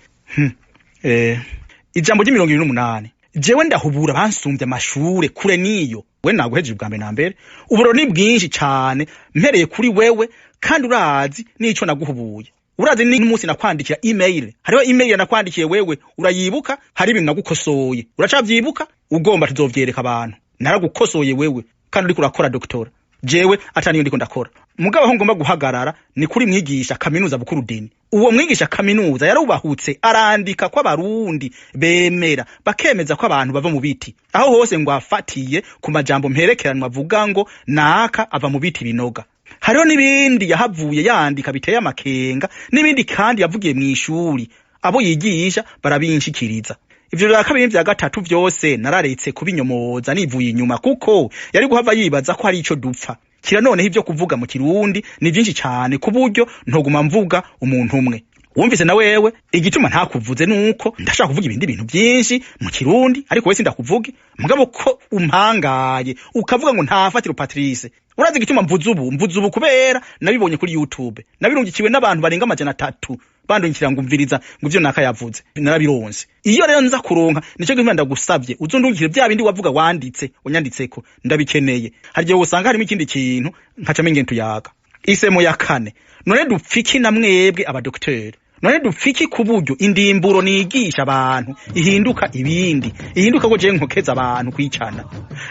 Ijambo ry'imirongo 28, jewe ndahubura bansumbye amashure kure niyo. We naguhejeje ubwa mbere na mbere, uburo ni bwinshi cane mpereye kuri wewe, kandi urazi n'ico naguhubuye. Urazi n'umunsi nakwandikira email, hariho email nakwandikiye wewe urayibuka, hari ibintu nagukosoye, uracavyibuka? Ugomba tuzovyereka abantu. Naragukosoye wewe kandi uriko urakora doctorat, jewe ataniyo ndiko ndakora. Mugabo aho ngomba guhagarara ni kuri mwigisha kaminuza Bukuru Deni. Uwo mwigisha kaminuza yarubahutse arandika ko abarundi bemera bakemeza ko abantu bava mu biti, aho hose ngo afatiye ku majambo mperekeranwa avuga ngo naka ava mu biti binoga. Hariho n'ibindi yahavuye yandika biteye amakenga, n'ibindi kandi yavugiye mw'ishuri abo yigisha barabinshikiriza. Ivyo vya kabiri n'ivya gatatu vyose nararetse kubinyomoza nivuye inyuma, kuko yari guhava yibaza ko hari ico dupfa. Kira noneho ivyo kuvuga mu Kirundi ni vyinshi cane ku buryo ntoguma mvuga umuntu umwe. Wumvise na wewe igituma ntakuvuze nuko ndashaka kuvuga ibindi bintu byinshi mu Kirundi, ariko wese ndakuvuge. Mugabo ko umpangaye ukavuga ngo ntafatiro Patrice, urazi igituma mvuze ubu? Mvuze ubu kubera nabibonye kuri YouTube, nabirungikiwe n'abantu barenga 300, bandungikira ngo umviriza ngo ivyo naka yavuze, narabironse. Iyo rero nza kuronka, nico gituma ndagusavye uzundungikire bya bindi wavuga wanditse unyanditseko, ndabikeneye. Hari igihe usanga harimo ikindi kintu nkaca menya tuyaga. Isemo ya kane, none dupfiki na mwebwe abadokteri? None dupfiki ku buryo indimburo nigisha abantu ihinduka ibindi, ihinduka ko je nkokeza abantu kwicana?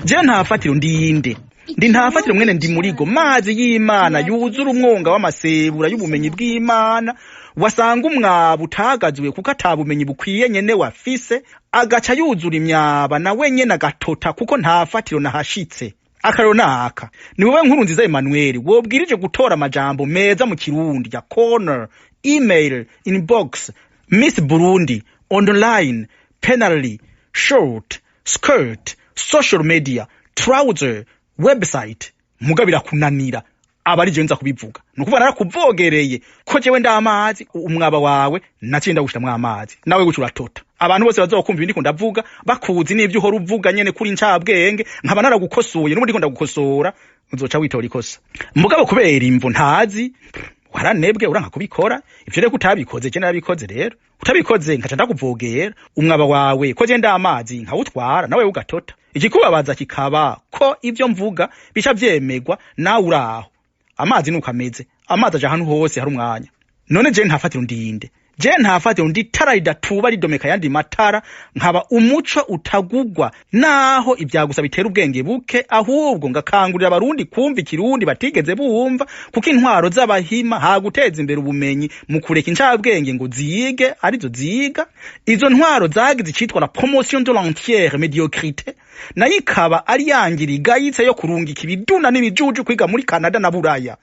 Je ntafatiro ndinde, ndi ntafatiro mwene ndi murigo mazi y'Imana yuzura umwonga w'amasebura y'ubumenyi bw'Imana. Wasanga umwaba utagaziwe kuko atabumenyi bukwiye nyene wafise, agaca yuzura imyaba na wenyene agatota kuko nta fatiro nahashitse. Akarero naka ni wowe Nkuru Nziza Emmanuel, wobwirije gutora amajambo meza mu Kirundi ya corner, email, inbox, Miss Burundi, online, penalty, short, skirt, social media, trouser, website, muga birakunanira, aba ari jewe nza kubivuga. Ni ukuvuga narakuvogereye ko jewe ndamazi umwaba wawe, naciye ndawushiramwo amazi, nawe guca uratota. Abantu bose bazokumva ibindi ndiko ndavuga bakuzi n'ivyo uhora uvuga nyene kuri ncabwenge, nkaba naragukosoye n'ubundi ndiko ndagukosora, uzoca witora ikosa. Mugabo kubera imvo ntazi, waranebwe, uranka kubikora. Ivyo rero utabikoze, je narabikoze. Rero utabikoze nkaca ndakuvogera umwaba wawe ko je ndamazi, nkawutwara nawe ugatota. Ikikubabaza kikaba ko ivyo mvuga bica vyemegwa nawe uraho. Amazi nuko ameze, amazi aja ahantu hose hari umwanya. None je ntafatira ndinde, je ntafatira undi tara ridatuba ridomeka yandi matara, nkaba umuco utagugwa naho ibyagusa bitera ubwenge buke, ahubwo ngakangurira Abarundi kumva Ikirundi batigeze bumva, kuko intwaro z'abahima ha guteza imbere ubumenyi mu kureka incabwenge ngo ziyige arizo ziga, izo ntwaro zagize icitwa la promotion de l'entière médiocrité, nayo ikaba ari yangira igayitse yo kurungika ibiduna n'ibijuju kwiga muri Canada na Buraya.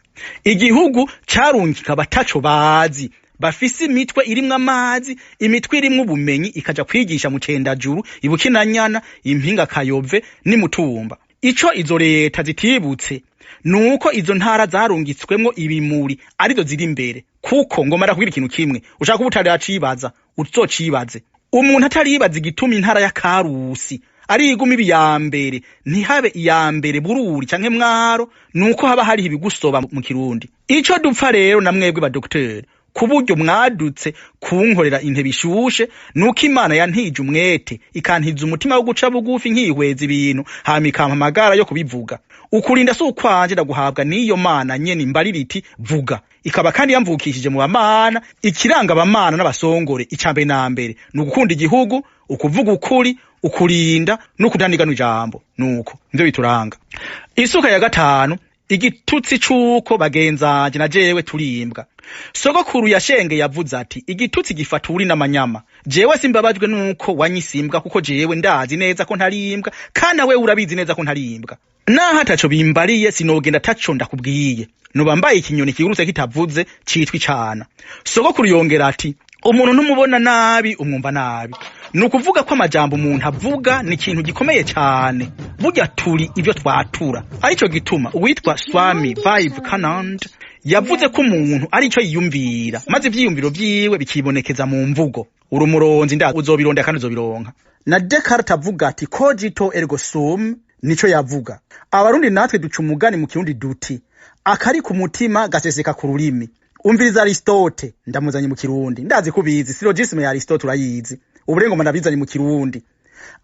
Igihugu carungika abataco bazi, bafise imitwe irimwo amazi, imitwe irimwo ubumenyi, ikaja kwigisha mu Cendajuru, Ibukinanyana, Impinga Kayove n'imutumba. Ico izo leta zitibutse nuko izo ntara zarungitswemwo ibimuri arizo ziri imbere. Kuko ngomara kugira ikintu kimwe ushaka kuba utaracibaza, uzocibaze. Umuntu ataribaza igituma intara ya Karusi ari iguma iba iya mbere, ntihabe iya mbere Bururi canke Mwaro, nuko haba hariho ibigusoba mu Kirundi. Ico dupfa rero na mwebwe ba dogiteri, ku buryo mwadutse kunkorera intebe ishushe, nuko Imana yantije umwete, ikantiza umutima wo guca bugufi, nkihweza ibintu, hama ikampa amagara yo kubivuga. Ukurinda si ukwanje, ndaguhabwa n'iyo Mana nyene imbarira iti vuga, ikaba kandi yamvukishije mu bamana. Ikiranga abamana n'abasongore, icambere na mbere ni ugukunda igihugu, ukuvuga ukuri, ukurinda no kudandigana ijambo. Nuko nivyo bituranga. Isuka ya gatanu, igitutsi c'uko bagenzanje na jewe turimbwa. Sogokuru yashenge yavuze ati: "Igitutsi gifata uri n'amanyama." Jewe simbabajwe nuko wanyisimbwa, kuko jewe ndazi neza ko ntarimbwa, kandi nawe urabizi neza ko ntarimbwa. Naho ataco bimbariye, sinogenda ataco ndakubwiye, noba mbaye ikinyoni kigurutse kitavuze citwa icana. Sogokuru yongera ati: "Umuntu ntumubona nabi, umwumva nabi." Ni ukuvuga ko amajambo umuntu avuga ni ikintu gikomeye cyane. Burya turi ibyo twatura. Arico gituma uwitwa Swami Vivekanand yavuze ko umuntu arico yiyumvira, maze ivyiyumviro vyiwe bikibonekeza mu mvugo. Uri umuronzi, nda uzobirondera kandi uzobironka. Na Descartes avuga ati: "Cogito ergo sum", nico yavuga. Abarundi natwe duca umugani mu Kirundi duti: "Akari ku mutima gaseseka ku rurimi." Umviriza Aristote, ndamuzanye mu Kirundi. Ndazi kubizi, syllogisme ya Aristote urayizi, uburengo ndabizanye mu Kirundi.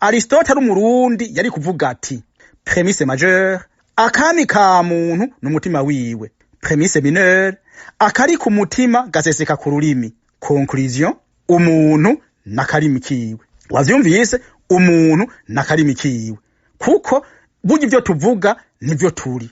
Aristote ari Umurundi yari kuvuga ati: prémisse majeure, akami ka muntu n'umutima wiwe; prémisse mineure, akari ku mutima gaseseka ku rurimi; conclusion, umuntu n'akarimi kiwe. Wavyumvise? Umuntu n'akarimi kiwe, kuko burya ivyo tuvuga nivyo turi.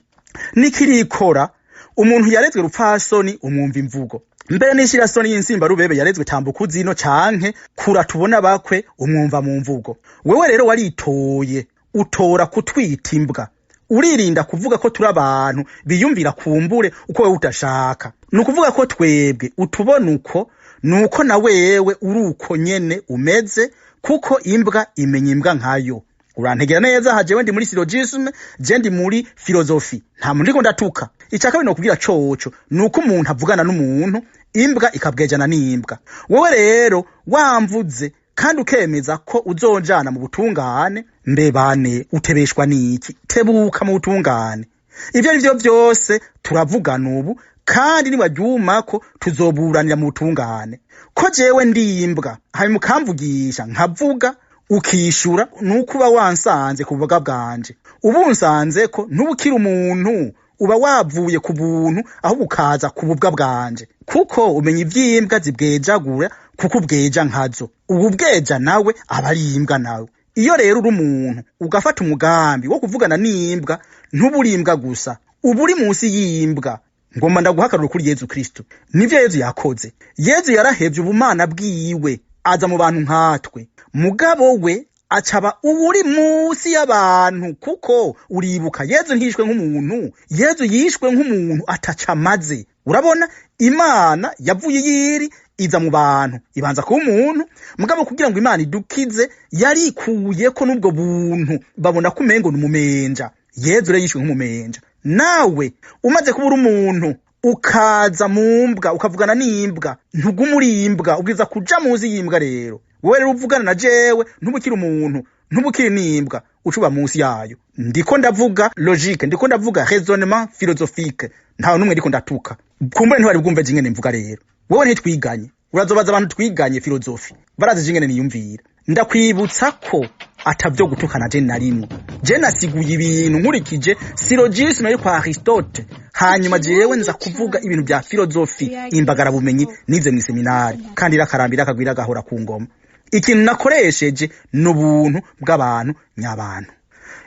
Nikirikora umuntu yarezwe rupfasoni, umwumva imvugo. Mbere n'ishirasoni y'insimba rubebe yarezwe tambuka zino canke kura tubona bakwe, umwumva mu mvugo. Wewe rero waritoye, utora kutwita imbwa, uririnda kuvuga ko turi abantu biyumvira kumbure uko wewe udashaka. Ni ukuvuga ko twebwe utubona uko, nuko na wewe uri uko nyene umeze, kuko imbwa imenya imbwa nkayo. Urantegera neza aha, jewe ndi muri syllogisme, je ndi muri philosophie, nta muntu ndiko ndatuka. Icya kabiri nokubwira coco nuko umuntu avugana n'umuntu, imbwa ikabwejana n'imbwa. Wowe rero wamvuze kandi ukemeza ko uzonjana mu butungane, mbebane utebeshwa n'iki? Tebuka mu butungane. Ivyo ari vyo vyose turavugana ubu, kandi nibaryumako tuzoburanira mu butungane ko jewe ndi imbwa, hanyuma ukamvugisha nkavuga, ukishura, nuko uba wansanze ku bubaga bwanje. Ubu nsanze ko ntubukira umuntu, uba wavuye ku buntu ahubwo ukaza ku bubwa bwanje, kuko umenya ivy'imbwa zibwejagura, kuko ubweja nkazo. Ubu bweja nawe aba ari imbwa nawe. Iyo rero uri umuntu ugafata umugambi wo kuvugana n'imbwa, ntuburi imbwa gusa, uba uri munsi y'imbwa. Ngomba ndaguhakarura kuri Yezu Kristo. Nivyo Yezu yakoze. Yezu yarahevye ubumana bwiwe, aza mu bantu nkatwe. Mugabo we Acaba uri munsi y'abantu, kuko uribuka Yezu ntiyishwe nk'umuntu, Yezu yishwe nk'umuntu ataca amaze. Urabona, Imana yavuye yiri iza mu bantu, ibanza kuba umuntu, mugabo kugira ngo Imana idukize yarikuyeko n'ubwo buntu, babona ko umengo ni umumenja. Yezu rero yishwe nk'umumenja. Nawe umaze kuba uri umuntu, ukaza mu mbwa, ukavugana n'imbwa, ntuguma uri imbwa, ubwiza kuja muzi y'imbwa. Rero wowe rero uvugana na jewe, ntubukiri umuntu, ntubukiri n'imbwa, ucuba munsi yayo. Ndiko ndavuga logique, ndiko ndavuga raisonnement philosophique, ntawe n'umwe ndiko ndatuka. Kumbure ntibari bwumve jingene mvuga. Rero wowe ntitwiganye, urazobaza abantu twiganye philosophie, barazi jingene niyumvira. Ndakwibutsa ko atavyo gutukana je na rimwe. Je nasiguye ibintu nkurikije syllogisme yo kwa Aristote, hanyuma jewe nza kuvuga ibintu bya philosophie, imbagarabumenyi nize mu seminari, kandi irakarambira akagwira gahora ku ngoma. Ikintu nakoresheje n'ubuntu bw'abantu nyabantu.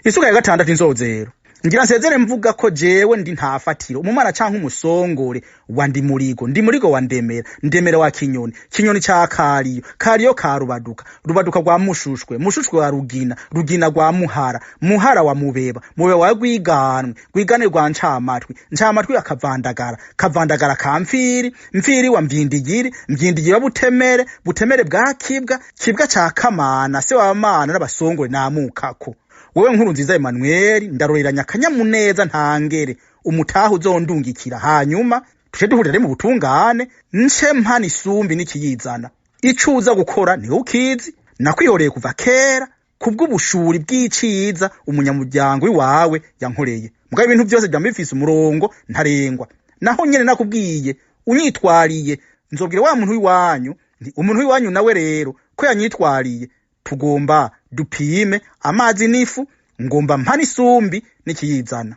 Isuka ya gatandatu, inzozero. Ngira nsezere mvuga ko jewe ndi Ntafatiro, umumana canke umusongore wa Ndimurigo, Ndimurigo wa Ndemera, Ndemera wa Kinyoni, Kinyoni ca Kariyo, Kariyo ka Rubaduka, Rubaduka rwa Mushushwe, Mushushwe wa Rugina, Rugina rwa Muhara, Muhara wa Mubeba, Mubeba wa Rwiganwe, Rwiganwe rwa Ncamatwi, Ncamatwi akavandagara, Kavandagara ka Mfiri, Mfiri wa Mvyindigiri, Mvyindigiri wa Butemere, Butemere bwa Kibwa, Kibwa ca Kamana, se wa Mana n'abasongore namukako. Wewe Nkuru Nziza Emmanuel, ndaroreranya akanyamuneza ntangere umutaha uzondungikira, hanyuma tuje duhurire mu butungane, nce mpana isumbi n'ikiyizana. Ico uza gukora niwe ukizi, nakwihoreye kuva kera kubw'ubushuri bw'iciza umunyamuryango wawe yankoreye. Mugabo ibintu byose byama bifise umurongo ntarengwa. Naho nyene nakubwiye, unyitwariye nzobwira wa muntu w'iwanyu nti umuntu w'iwanyu nawe rero ko yanyitwariye, tugomba dupime amazi n'ifu, ngomba mpana isumbi n'ikiyizana.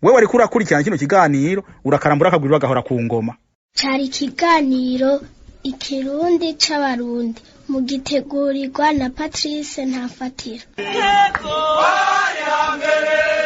Wewe wariko urakurikirana kino kiganiro, urakarambura akagwira agahora ku ngoma. Cari ikiganiro Ikirundi c'Abarundi, mugitegurirwa na Patrice Ntafatiro. Hambere.